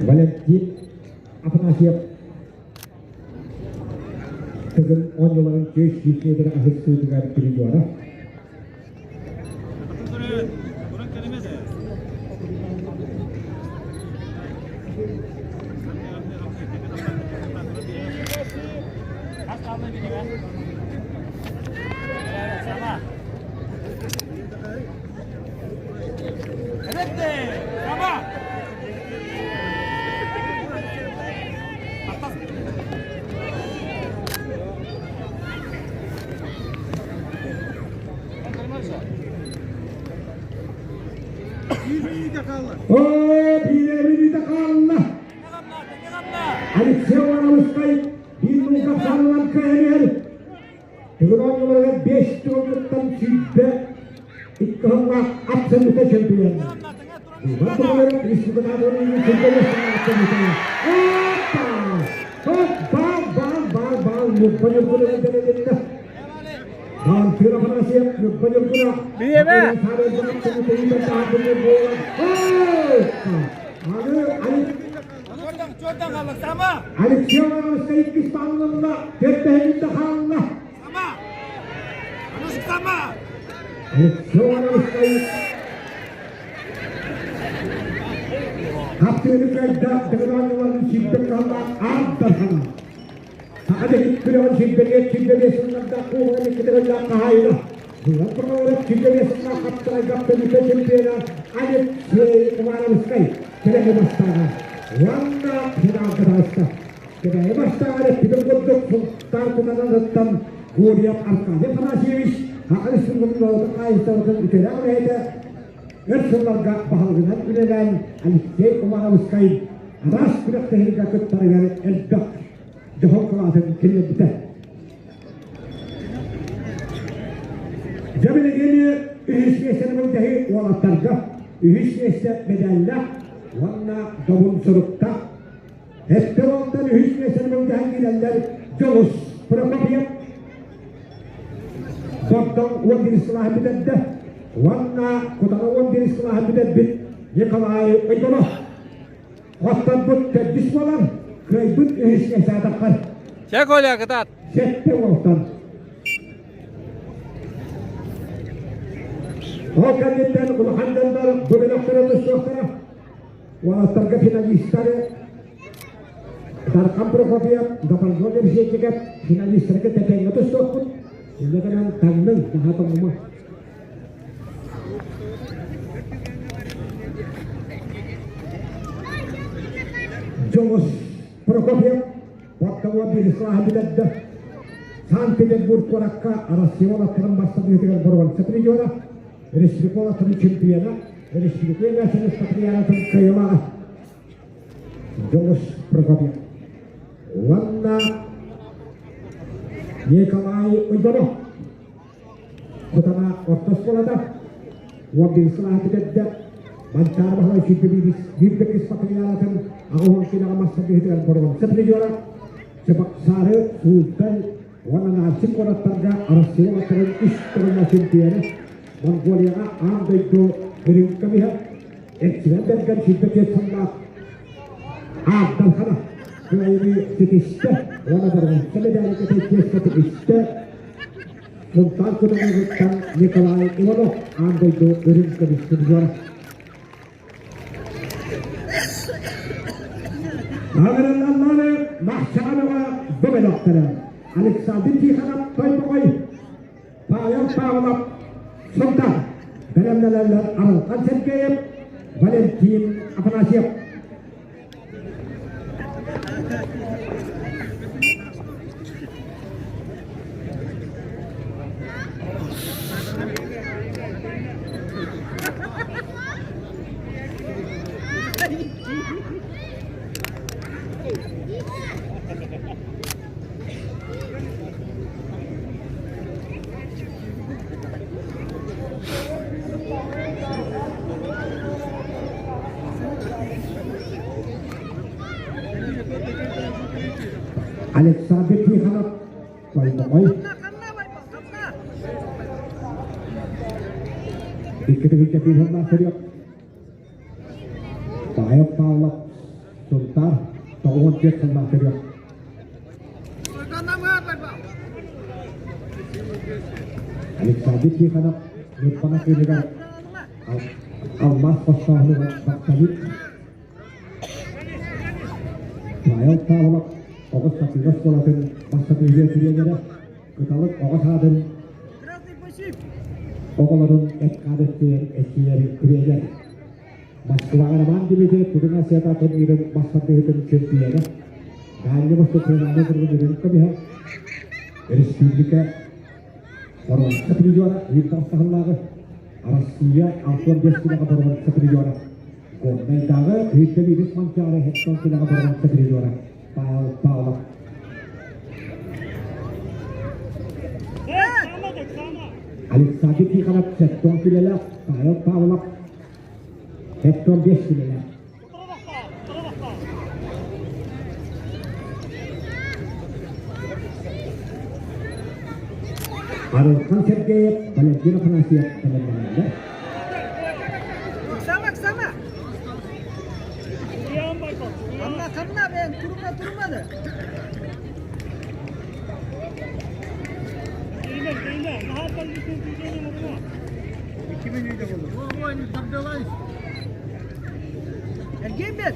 Валентин Афанасьев Тыгын оонньууларын 400 метр аһыссыытыгар призера. Оо, биирэ хаалла! Алексей Ивановскай биир муҥха саалынан кыайан Тыгын оонньууларыгар биэс төгүлтэн 22 сыллаах абсолюта чемпион. Иван Павлович республикатын чемпионы Опа! Хоп, бал, бал, бал, бал, Ньурба Ньургуна дэлэлиннэ. Баантыыр Афанасьев, Ньурба Ньургуна.
Биэмэ!
Алексей Иванович иккис баалланна, төртөһүнүн да хаалла. Алексей Иванович Хаптыыны кыайда Тыгынаанныларын сирбэт кыһаллаах аан дархана. Саха дэһит күрэҕин сирбэлиэт сирбэлиэ сыллардаах куобаҕын иккитигиллээх хаһаайына. Дылан Прокопьев сирбэлиэ сыллаах хаптарайга абсолютнай чемпиона Алексей Ивановскай кэлэҥи бастааҕа уонна финалга таҕыста. Кэбээйи бастааҕар эппитим курдук Султан Кутанатыттан Гурьев Аркадий Афанасьевич Саха Республикатын норуотун хаһаайыстыбатын үтүөлээх үлэһитэ өр сылларга баһылыгынан үлэлээн Алексей Ивановскай араас күрэхтэһиигэ кыттарыгар элбэх дьоһун кылаатын киллэрбитэ. Дьэ билигин үһүс миэстэни былдьаһыы уолаттарга үһүс миэстэ медаллаах уонна добун суруктаах Эстебалтан үһүс миэстэни былдьаһан киирэллэр Дьолус Прокопьев Бордоҥ 11 сылааһы бүтэрдэ уонна Кутана 11 сылааһы бүтэрбит Николай Ойдонов Хотторбут төрдүс буолар, кыайбыт үһүс миэстэҕэ
Чэ, Коля, кытаат.
Сэттэ уолтан. Ол кэнниттэн улахан дьоннор бу бөлөхтөрө тустуохтара. Уолаттарга финалистары Дархан Прокопьев, Запорожье Решетников финалистарга тэтэҥҥэ тустуохпут. Инньэ гынан таҥныҥ, наһаа тоҥума. Дьоҕус Прокопьев Баттауа биир бүтэрдэ. Санкт-Петербург куоракка Россия уолаттарын бастакытыгар боруонса призера, республика уолаттарын чемпиона, республика эмээсин спартакиадатын кыайыылааҕа Дьоҕус Прокопьев. Уонна Николай Уйбанов Кутана орто оскуолата 11 сылааһы бүтэрдэ. Манчаары Баһылай 21 биир спартакиадатын 80 киилэҕэ мастаргыһытыгар боруонса призера Чебоксары, Суздаль уонна Нальчик куораттарга Арассыыйа уолаттарын үс төгүллээх чемпиона, Монголияҕа аан дойду үрүҥ көмүһэ, Эрчимэн Бэргэн 24 сыллаах Аат Дархана кыайыыны ситистэ уонна боруонса мэдээлин кэтэйдиэскэ тигистэ. Сунтаар Кутаныгыттан Николай Иванов аан дойду үрүҥ көмүс призера. Аҕыраллаллары Махсаанова бөбөлөхтөрө Александр Тихонов Тойбоҕой Павел Павлов Сунтаар бэлэмнэнэллэр Арылхан Сергеев Валентин Афанасьев Александр Тихонов Тойбоҕой Икки тыһыынча биир сыллаах төрүөх Павел Павлов. Сунтаар 94 сыллаах төрүөх. Александр Тихонов Ньурбана күнүгэр алмаас хостооһунугар баттабыт Павел Павлов оҕо сатыыга оскуолатын бастакы тренерэ Кыталык оҕо саадын оҕолорун эт-хаан өттүгэр эчийэр тренер. Москваҕа Роман Дмитриев Тутун Асията турнирын бастатыытын чемпиона, Дальний Восток федеральнай турнирын көмүһэ, республика боруонса призера Виктор Сахаллааҕы, Арассыыйа Антон Бескинаҕа боруонса призера, Горнайдааҕы Виктор Ильич Манчаары Хеттон Кинаҕа боруонса призера Павел Павлов. Александр Тихонов Хеттон Килэлээх, Павел Павлов Хеттон 5 килэлээх. Арылхан Сергеев, Валентин Афанасьев бэлэмнэнэллэр.
Оксана, Оксана! Anna kanna ben turma turmadı. Эргийбит.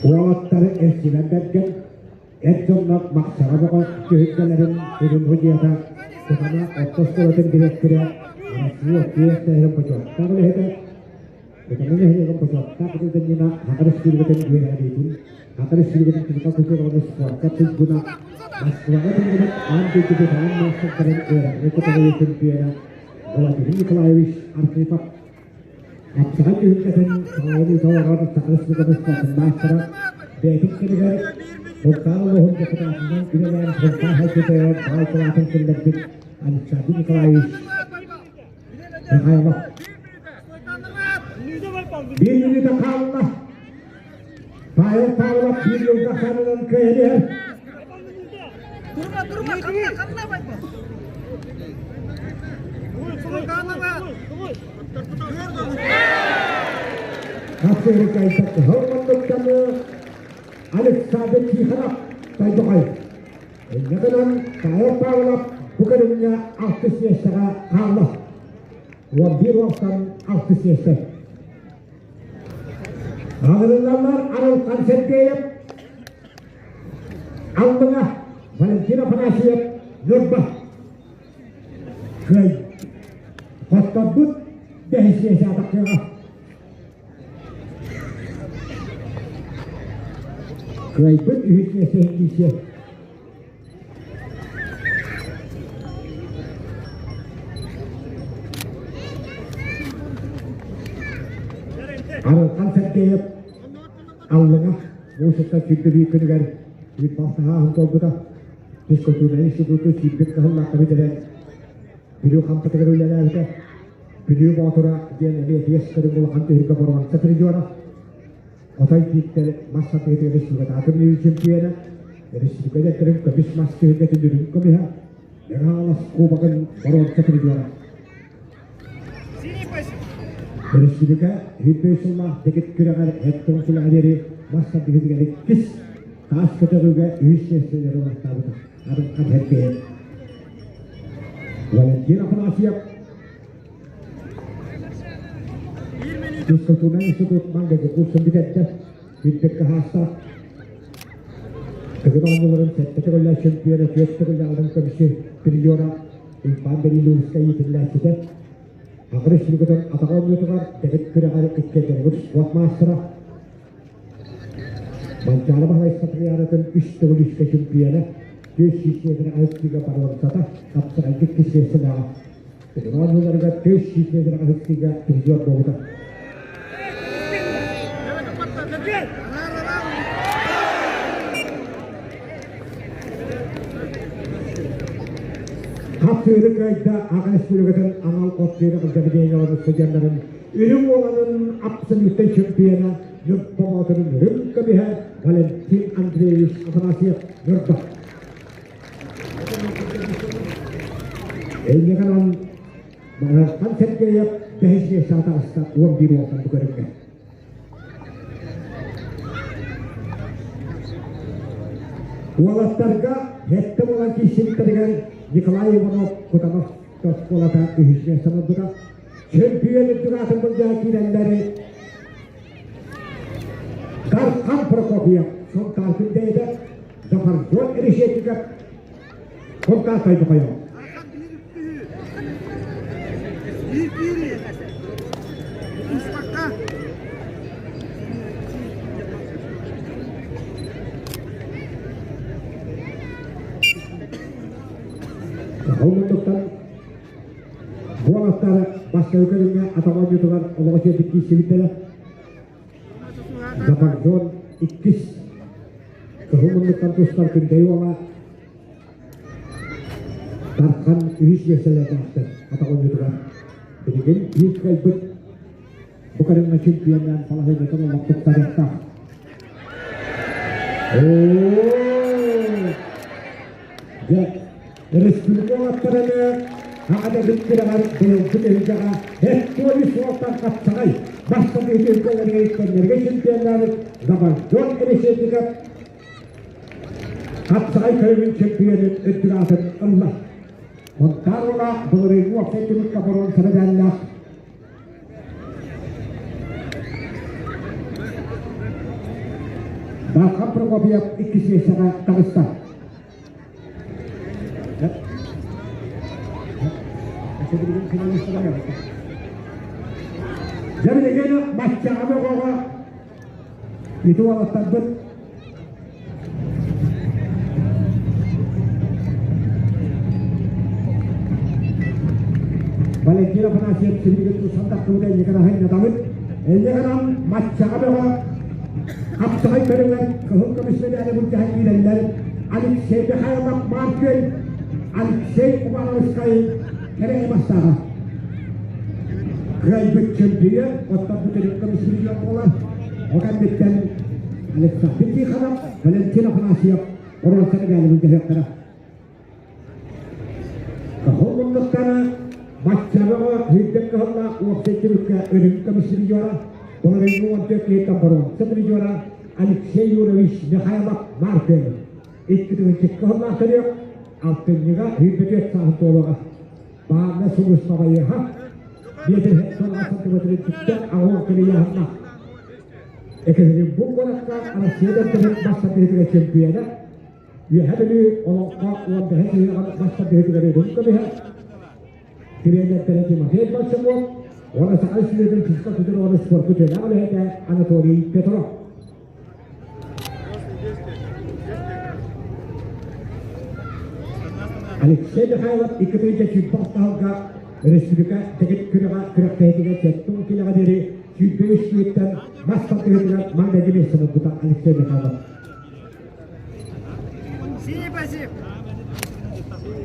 Уолаттары эрчимэн бэргэн, эр дьоннор Махсаҕа бөҕө түһүлгэлэрин үрүҥ судьуйата Сатана орто оскуолатын дириэктэрэ Арассыыйа Киев бочуоттаах үлэһитэ Сатана нэһилиэгин бочуоттаах гражданина Саха Республикатын үөрэҕириитин Саха Республикатын физика культураҕа спорка туйгуна Москваҕа тыллыбыт аан дойду бөтөҕүн маастардарын үөрэҕи көтөҕүү чемпиона Владимир Николаевич Архипов Хапсаҕай түһүлгэтин салайан ыыта олорор Саха Республикатын спордун маастара бэйэтин кэмигэр Сунтаар улууһун депутатынан үлэлээн Сунтаар хайдытыгар баай кылаатын киллэрбит Александр Николаевич Михайлов. Биир мүнүүтэ хаалла. Павел Павлов биир юлга санынан кыайан иһэр.
Durma durma kanla kanla bayba.
Хасырыкайдак хормоннуктаны Александр Тихонов тайдоҕай. Инньэ гынан Павел Павлов бу көрүҥҥэ алтыс миэстэҕэ хаалла. 11 уолтан алтыс миэстэ. Аҕырыллаллар Арылхан Сергеев, Аллыҥа Валентин Афанасьев, Ньурба. Кыай. Хотторбут бэһис миэсэ атахтыаҕа. Кыайбыт үһүс миэсэ киирсиэ. Арылхан Сергеев Аллыҥа муусука сүүрдүбүү күнүгэр үүт-балтаһааһын туолбута. Физкультурнай институту сүүрбүт кыһыллаахха бүтэрэн, Бүлүү хампатыгар үлэлээбитэ. Бүлүү Боотура диэн эмиэ биэс көрүҥ улахан түһүлгэ боруонса призера. Отой Бииктэр мас сатыытыгар республикатааҕы турнирын чемпиона, республика эдэрдэрин көмүс мас түһүлгэтин үрүҥ көмүһэ, Мэҥэ Хаҥалас Кубогын боруонса призера. Республика 105 сыллаах дэгит күрэҕэр Эттон сүрэҕэ диэри мас тардыһыытыгар иккис, таас көтөҕүүгэ үһүс миэстэлэри ылаттаабыта. Арылхан Сергеев. Валентин Афанасьев Физкультурнай институт маҥнайгы курсун бүтэрдэ. Бүппэккэ хаастаах. Тыгын оонньууларын сэттэ төгүллээх чемпиона, түөрт төгүллээх көмүсү призера Иван Даниловскай иитиллээччитэ. Аҕыр республикатын атаҕа оонньуутугар дэгит күрэҕэр иккиэннэригэр спорт маастара. Манчаары Баһылай Сатрианатын үс төгүл үскэ чемпиона, 400 метр аһыттыыга барылымсата, хапсаҕайдык кисиэсэлээҕэ. Тыгын оонньууларыгар 400 метр аһыттыыга призер буолбута. Хапсыыры кыайда Аҕа Республикатын анал от үөрэх заведениеларын студеннарын Үрүҥ Уоланын абсолютнай чемпиона Ньурба Боотурун үрүҥ көмүһэ Валентин Андреевич Афанасьев Ньурба. Эйиэхэнэн Бараххан Сергеев бэһис миэстэҕэ таҕыста 11 уолтан бу көрүҥҥэ. Уолаттарга сэттэ буолан киирсибиттэригэр Николай Иванов Кутанов оскуолата үһүс миэстэни ылбыта. Чөмпүйүөн үрдүк аатын былдьаан киирэллэри Дархан Прокопьев Сунтаар Күндэйэтэ, Зафаржон Решетников Сунтаар Тойбохойо. Ол муннуктан буолаттары бастакы көрүҥҥэ атах оонньуутугар олоҕо сиэрдик киирсибиттэрэ. Запоржон иккис кыһыл муннуктан тустар Күндэйи уола Дархан үһүс миэстэлэрдээхтэр атах оонньуутугар. Билигин биир кыайбыт бу көрүҥҥэ чемпионнаан балаһыанньатын олох туттарыахтаах. Дьэ, республика уолаттараны аҕа бүттүрэҕэр быйылгы түһүлгэҕэ Эстония суолтан хапсаҕай бастакы түһүлгэлэригэр иккэннэргэ чемпионнаабыт Забардон Решетников Хапсаҕай көрүҥүн чөмпүйүөнүн үрдүк аатын ылла. Сунтаар уола былырыыҥҥы уопсай түмүккэ боруонса мэдээллээх Дархан Прокопьев иккис миэстэҕэ таҕыста. Дьэ билигин баччаҕа бөҕөҕө Ити уолаттарбыт Валентин Афанасьев сибилигин туссан тахсыбыта инникин аһынньатабыт. Инникинэн маччаҕа бөҕө хапсаҕай көрүҥэр кыһыл көмүс мэдээли былдьаһан киирэллэр Алексей Михайлов Маркин, Алексей Ивановскай кэрэ бастааҕа. Кыайбыт чөмпүйүөн, оттон бүтүнүк көмүс миллион буолар. Ол кэнниттэн Александр Тихонов, Валентин Афанасьев боруонса мэдээли былдьаһыахтара. Кыһыл муннуктары Баччабаҕа сүүрдэн кыһыллаах уопсай түмүккэ үрүҥ көмүс призера, былырыыҥҥы 14 киһиттэн боруонса призера Алексей Юрович Михайлов Маркин. Икки тыһыынча кыһыллаах төрүөх, алтынньыга 24 сааһын туолуоҕа. Баанна сулууспабайыаха биэтэр хектон сантиметрын түптэ аҕуон көлүйээһиннээх. Екатеринбург куоракка Россия дойдутун бастакы чемпиона, Үөһэ Бүлүү олоҥхо уон бэһис ыһыаҕын бастакыһытыгар өрүн көмүһэ, тириэньэрдэрэ Тимофей Большаков уонна Саха Республикатын физкультура уонна спорка үтүөлээх үлэһитэ Анатолий Петров. Алексей Михайлов 2020 таһылга республика дэгит күрэҕэ күрэхтэһиитигэр 70 килэҕэ диэри 105 киһиттэн мас тардыһыытыгар маҥнайгы миэстэни ылбыта Алексей Михайлов.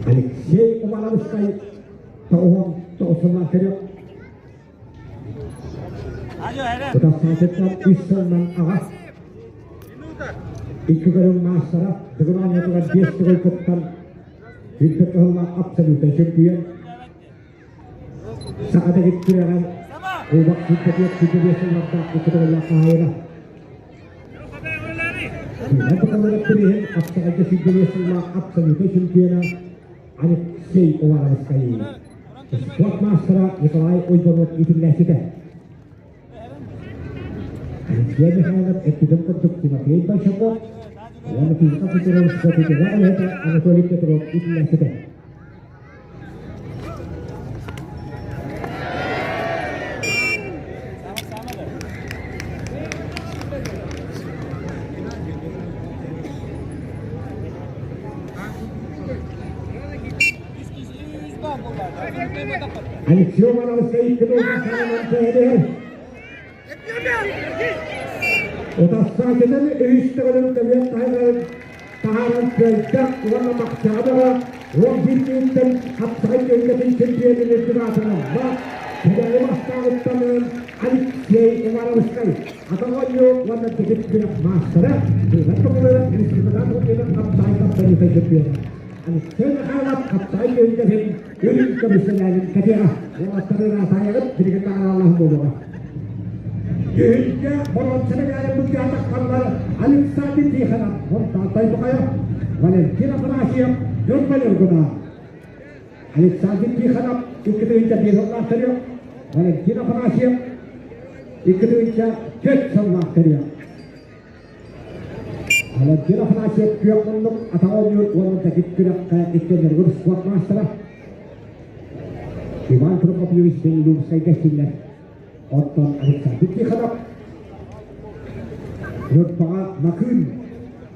Алексей Ивановскай тоҕуһун тоҕусунан көрүөх Кутассаатыттан үс сылынан аҕа икки көрүҥ маастара Дыгын оонньуутугар биэс төгүл кыттан үрдүк кыһыллаах абсолютнай чөмпүйүөн Саха дэгит күрэҕэр Кубок сүүрбэтиэт сүүрбэ биэс сыллардаах икки төгүллээх хаһаайына Сүүнэ бакалавр приһин хапсаҕайга сүүрбэ биэс сыллаах абсолютнай чемпиона Алексей Уваровскай. Спорт маастара Николай Уйбанов иитиллээччитэ. Алексей Михайлов эппитин курдук Тимофей Большаков уонна физика культура спортивнай үлэһитэ Анатолий Петров иитиллээччитэ. Алексей Ивановскай Утарсааччытын үһүс төгүлүн көбүөн таһынан таһааран кыайда уонна Махсаадова 11 күнтэн хапсаҕай түһүлгэтин чемпионун үрдүк аатынан Кэбээйи бастааҕыттан Алексей Ивановскай атах оонньуу уонна дэгит күрэх маастара быыбар көмөлөрө республикаҕа турнирын хапсаҕай тапсарыыта чемпиона Алексей Михайлов хапсаҕай түһүлгэтин үрүҥ көмүс кэтиэҕэ. Уолаттары ыраатаайаҕыт билигин даҕараалаһын буолуоҕа. Түһүлгэ боруонса мэдээлин былдьаатахтарыгар Александр Тихонов, Монтан Тайбахаев, Валентин Афанасьев, Ньурба Ньургуна. Александр Тихонов 2 5 сыллаах төрүөх, Валентин Афанасьев 2 4 сыллаах төрүөх. Валентин Афанасьев күөх муннук атаҕа оонньуур уонна дэгит күрэххэ иккиэннэригэр спорт маастара. Иван Прокопьевич Беллуурскайга истиллэр. Оттон Александр Тихонов Ньурбаҕа Накыын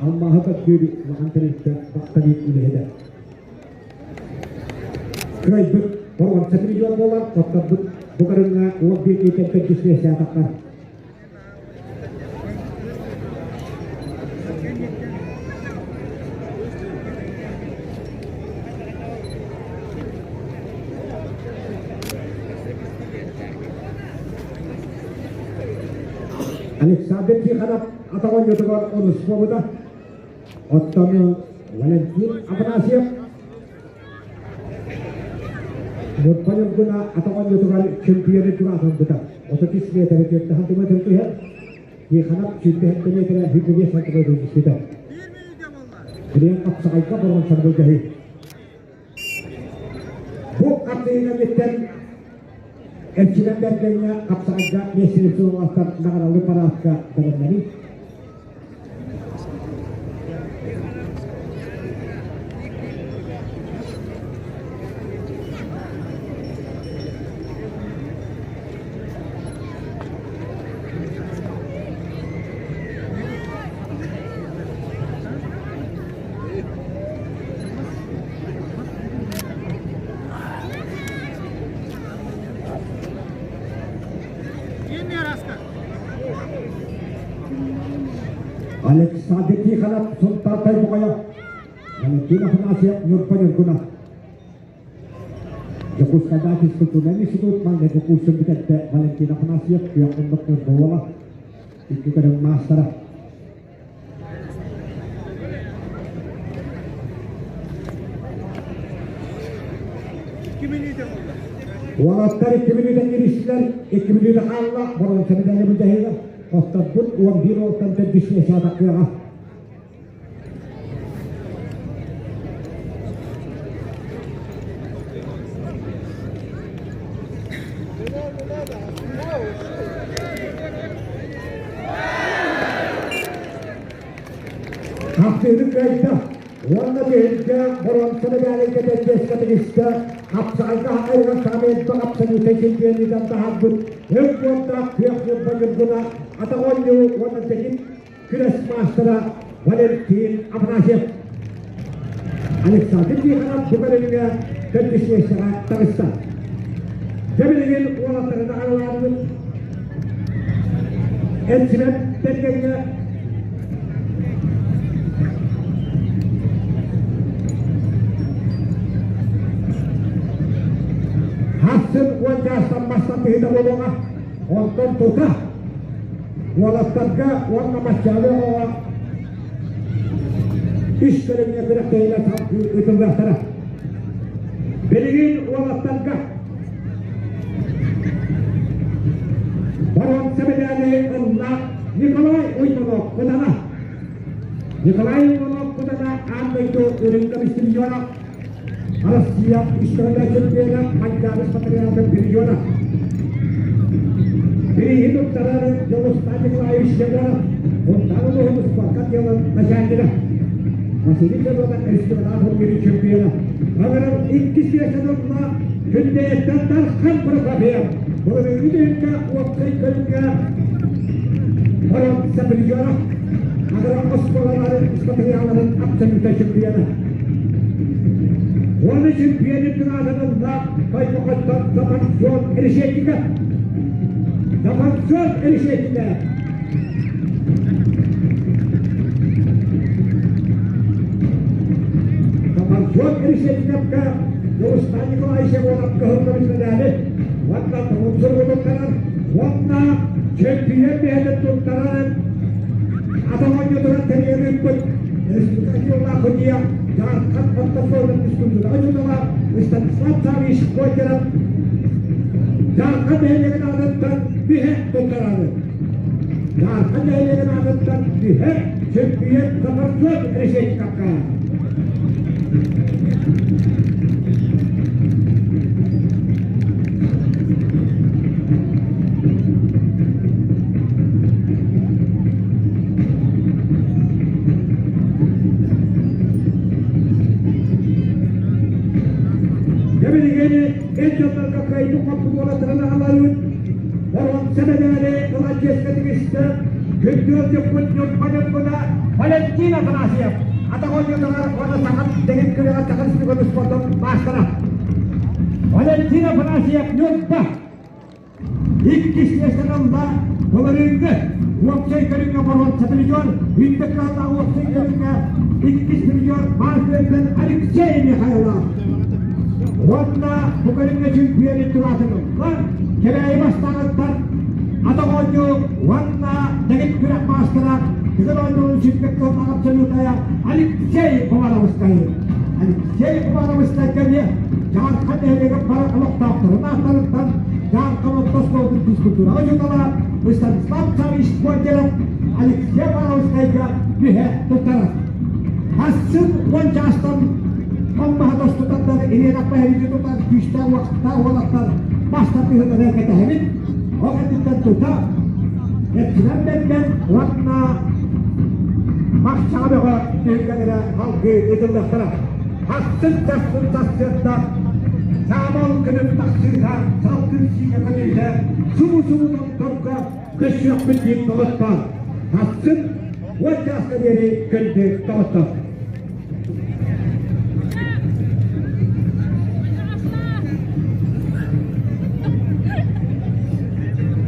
алмааһы көрдүүр улахан тэрилтэ бахталыыр үлэһитэ. Кыайбыт боруонса миллион буолар, хотторбут бу көрүҥҥэ 11 киһиттэн төрдүс миэстэҕэ таххар. Александр Тихонов атах оонньуутугар онус буолбута. Оттон Валентин Афанасьев Ньурба Ньургуна атах оонньуутугар чемпионы тураатырбыта. 33 метрэ 4 сантиметр түһэр. Тихонов 107 метрэ 25 сантиметр түспүтэ. Билиэн хапсаҕайга боруонсаны былдьаһыы. Бу хартыына бүттэн Эрчимэн Бэргэҥҥэ хапсаҕайга миэстэни сурунаалыстар наҕаралыы параадка бэлэмнэнии. Александр Тихонов Сунтартай Буҕайа, Валентин Афанасьев Ньурба Ньургуна. Дьокуускайдааҕы физкультурнай институт маҥнайгы курсун бүтэрдэ Валентин Афанасьев күөх муннук Ньурба уола, икки көрүҥ маастара. Уолаттар 2 мүнүүтэ киристилэр, 2 мүнүүтэ хаалла, боруонса медали былдьаһыыга хотторбут 11 уолтан төрдүс миэстэҕэ тахсыаҕа. Хапсыыны кыайда уонна түһүлгэ боруонса медалейга төрдүөскэ тигистэ. Хапсаҕайга айылҕа саамай элбэх абсолютнай чемпионнардан таһаарбыт өҥ уоннаах күөх ньурба ньургуна атах оонньуу уонна дэгит күрэс маастара Валентин Афанасьев. Александр Тихонов бу көрүҥҥэ төрдүс миэстэҕэ таҕыста. Дьэ билигин уолаттары наҕаралаатыбыт. Эрчимэн Бэргэҥҥэ Хассын уон чаастан мастан быһыыта буолуоҕа. Онтон тута Уолаттарга уонна Маччаалы оҕоҕо үс көрүҥҥэ күрэхтэһиилэр салгыы ыытыллыахтара. Билигин уолаттарга боруонса медали ылла Николай Уймонов Кутана. Николай Уймонов Кутана аан дойду үрүҥ көмүс чемпиона, Россия үс чемпиона, Манчаары спартакиадатын чемпиона. Бирииһи туттарар Дьулустан Николаевич Егоров, Сунтаар улууһун спорка отделын начальнига. Василий Федотов республикаҕа турнирын чемпиона. Ыҥырар иккис миэстэни ылла Күндэйэттэн Дархан Прокопьев. Былырыыҥҥы түһүлгэ уопсай көрүҥҥэ боруонса призера. Агро оскуолаларын спартакиадаларын абсолютнай чемпиона. Уонна чемпионын аатын ылла Тойбохоттон Запасчуон Решетников. Запасчуон Решетников. Запасчуон Самарчуон Решетниковка Дьулустан Николаевич Егоров кыһыл көмүс мэдээли уонна туругу туттарар уонна чөмпүйүөн бэйэтин туттаран атах оонньуутунан тэрийэн ыыппыт Республика Судья Дьаархан Ортосуолун физкультураҕа учуутала Станислав Саввич Кокеров Дьаархан нэһилиэгин аатыттан бүһэ туттарары. Дьаархан нэһилиэгин аатыттан бүһэ чөмпүйүөн Самарчуон Решетниковка. Дьэ эн дьоннорго кыайдык хоппут уолаттарын аҕаларыын боруонса мэдээли ылан чиэскэ тигистэ күндү дьоппут Ньурба Ньургуна Валентин Афанасьев атах оонньуутугар уонна саха дэгит күрэҕэр саха республикатын спордун маастара Валентин Афанасьев Ньурба Иккис миэстэни ылла былырыыҥҥы уопсай көрүҥҥэ боруонса призер, үрдүк кыһаллаах уопсай көрүҥҥэ иккис призер Маар Алексей Михайлов. Уонна бу көрүҥҥэ чөмпүйүөн тураатын ылла Кэбээйи бастааҕыттан атах оонньуу уонна дэгит күрэх маастара Тыгын оонньуурун сүппэт кыаллаах абсолютая Алексей Коваловскай. Алексей Коваловскайга эмиэ Дьаархан нэһилиэгин бары олохтоохторун ааттарыттан Дьаархан орто оскуолатын физкультураҕа учуутала Станислав Саввич Квартиров Алексей Коваловскайга түһэ туттарар. Ахсын 10 чаастан хаммаһа тостутаннар ириэнэх бэһириги тутар күүстээх уохтаах уолаттар бастатыһылары кэтэһэбит. Ол кэнниттэн тута Эрчимэн Бэргэн уонна Махсаҕа бөҕө түһүлгэлэрэ салгыы ыытыллыахтара. Ахсын сарсын сарсыарда саамал күнүн тахсыыта салгын сиигэ көтүүтэ субу-субу томторго көрсүөхпүт диэн доҕоттоор. Ахсын 10 чааска диэри күндү доҕоттор.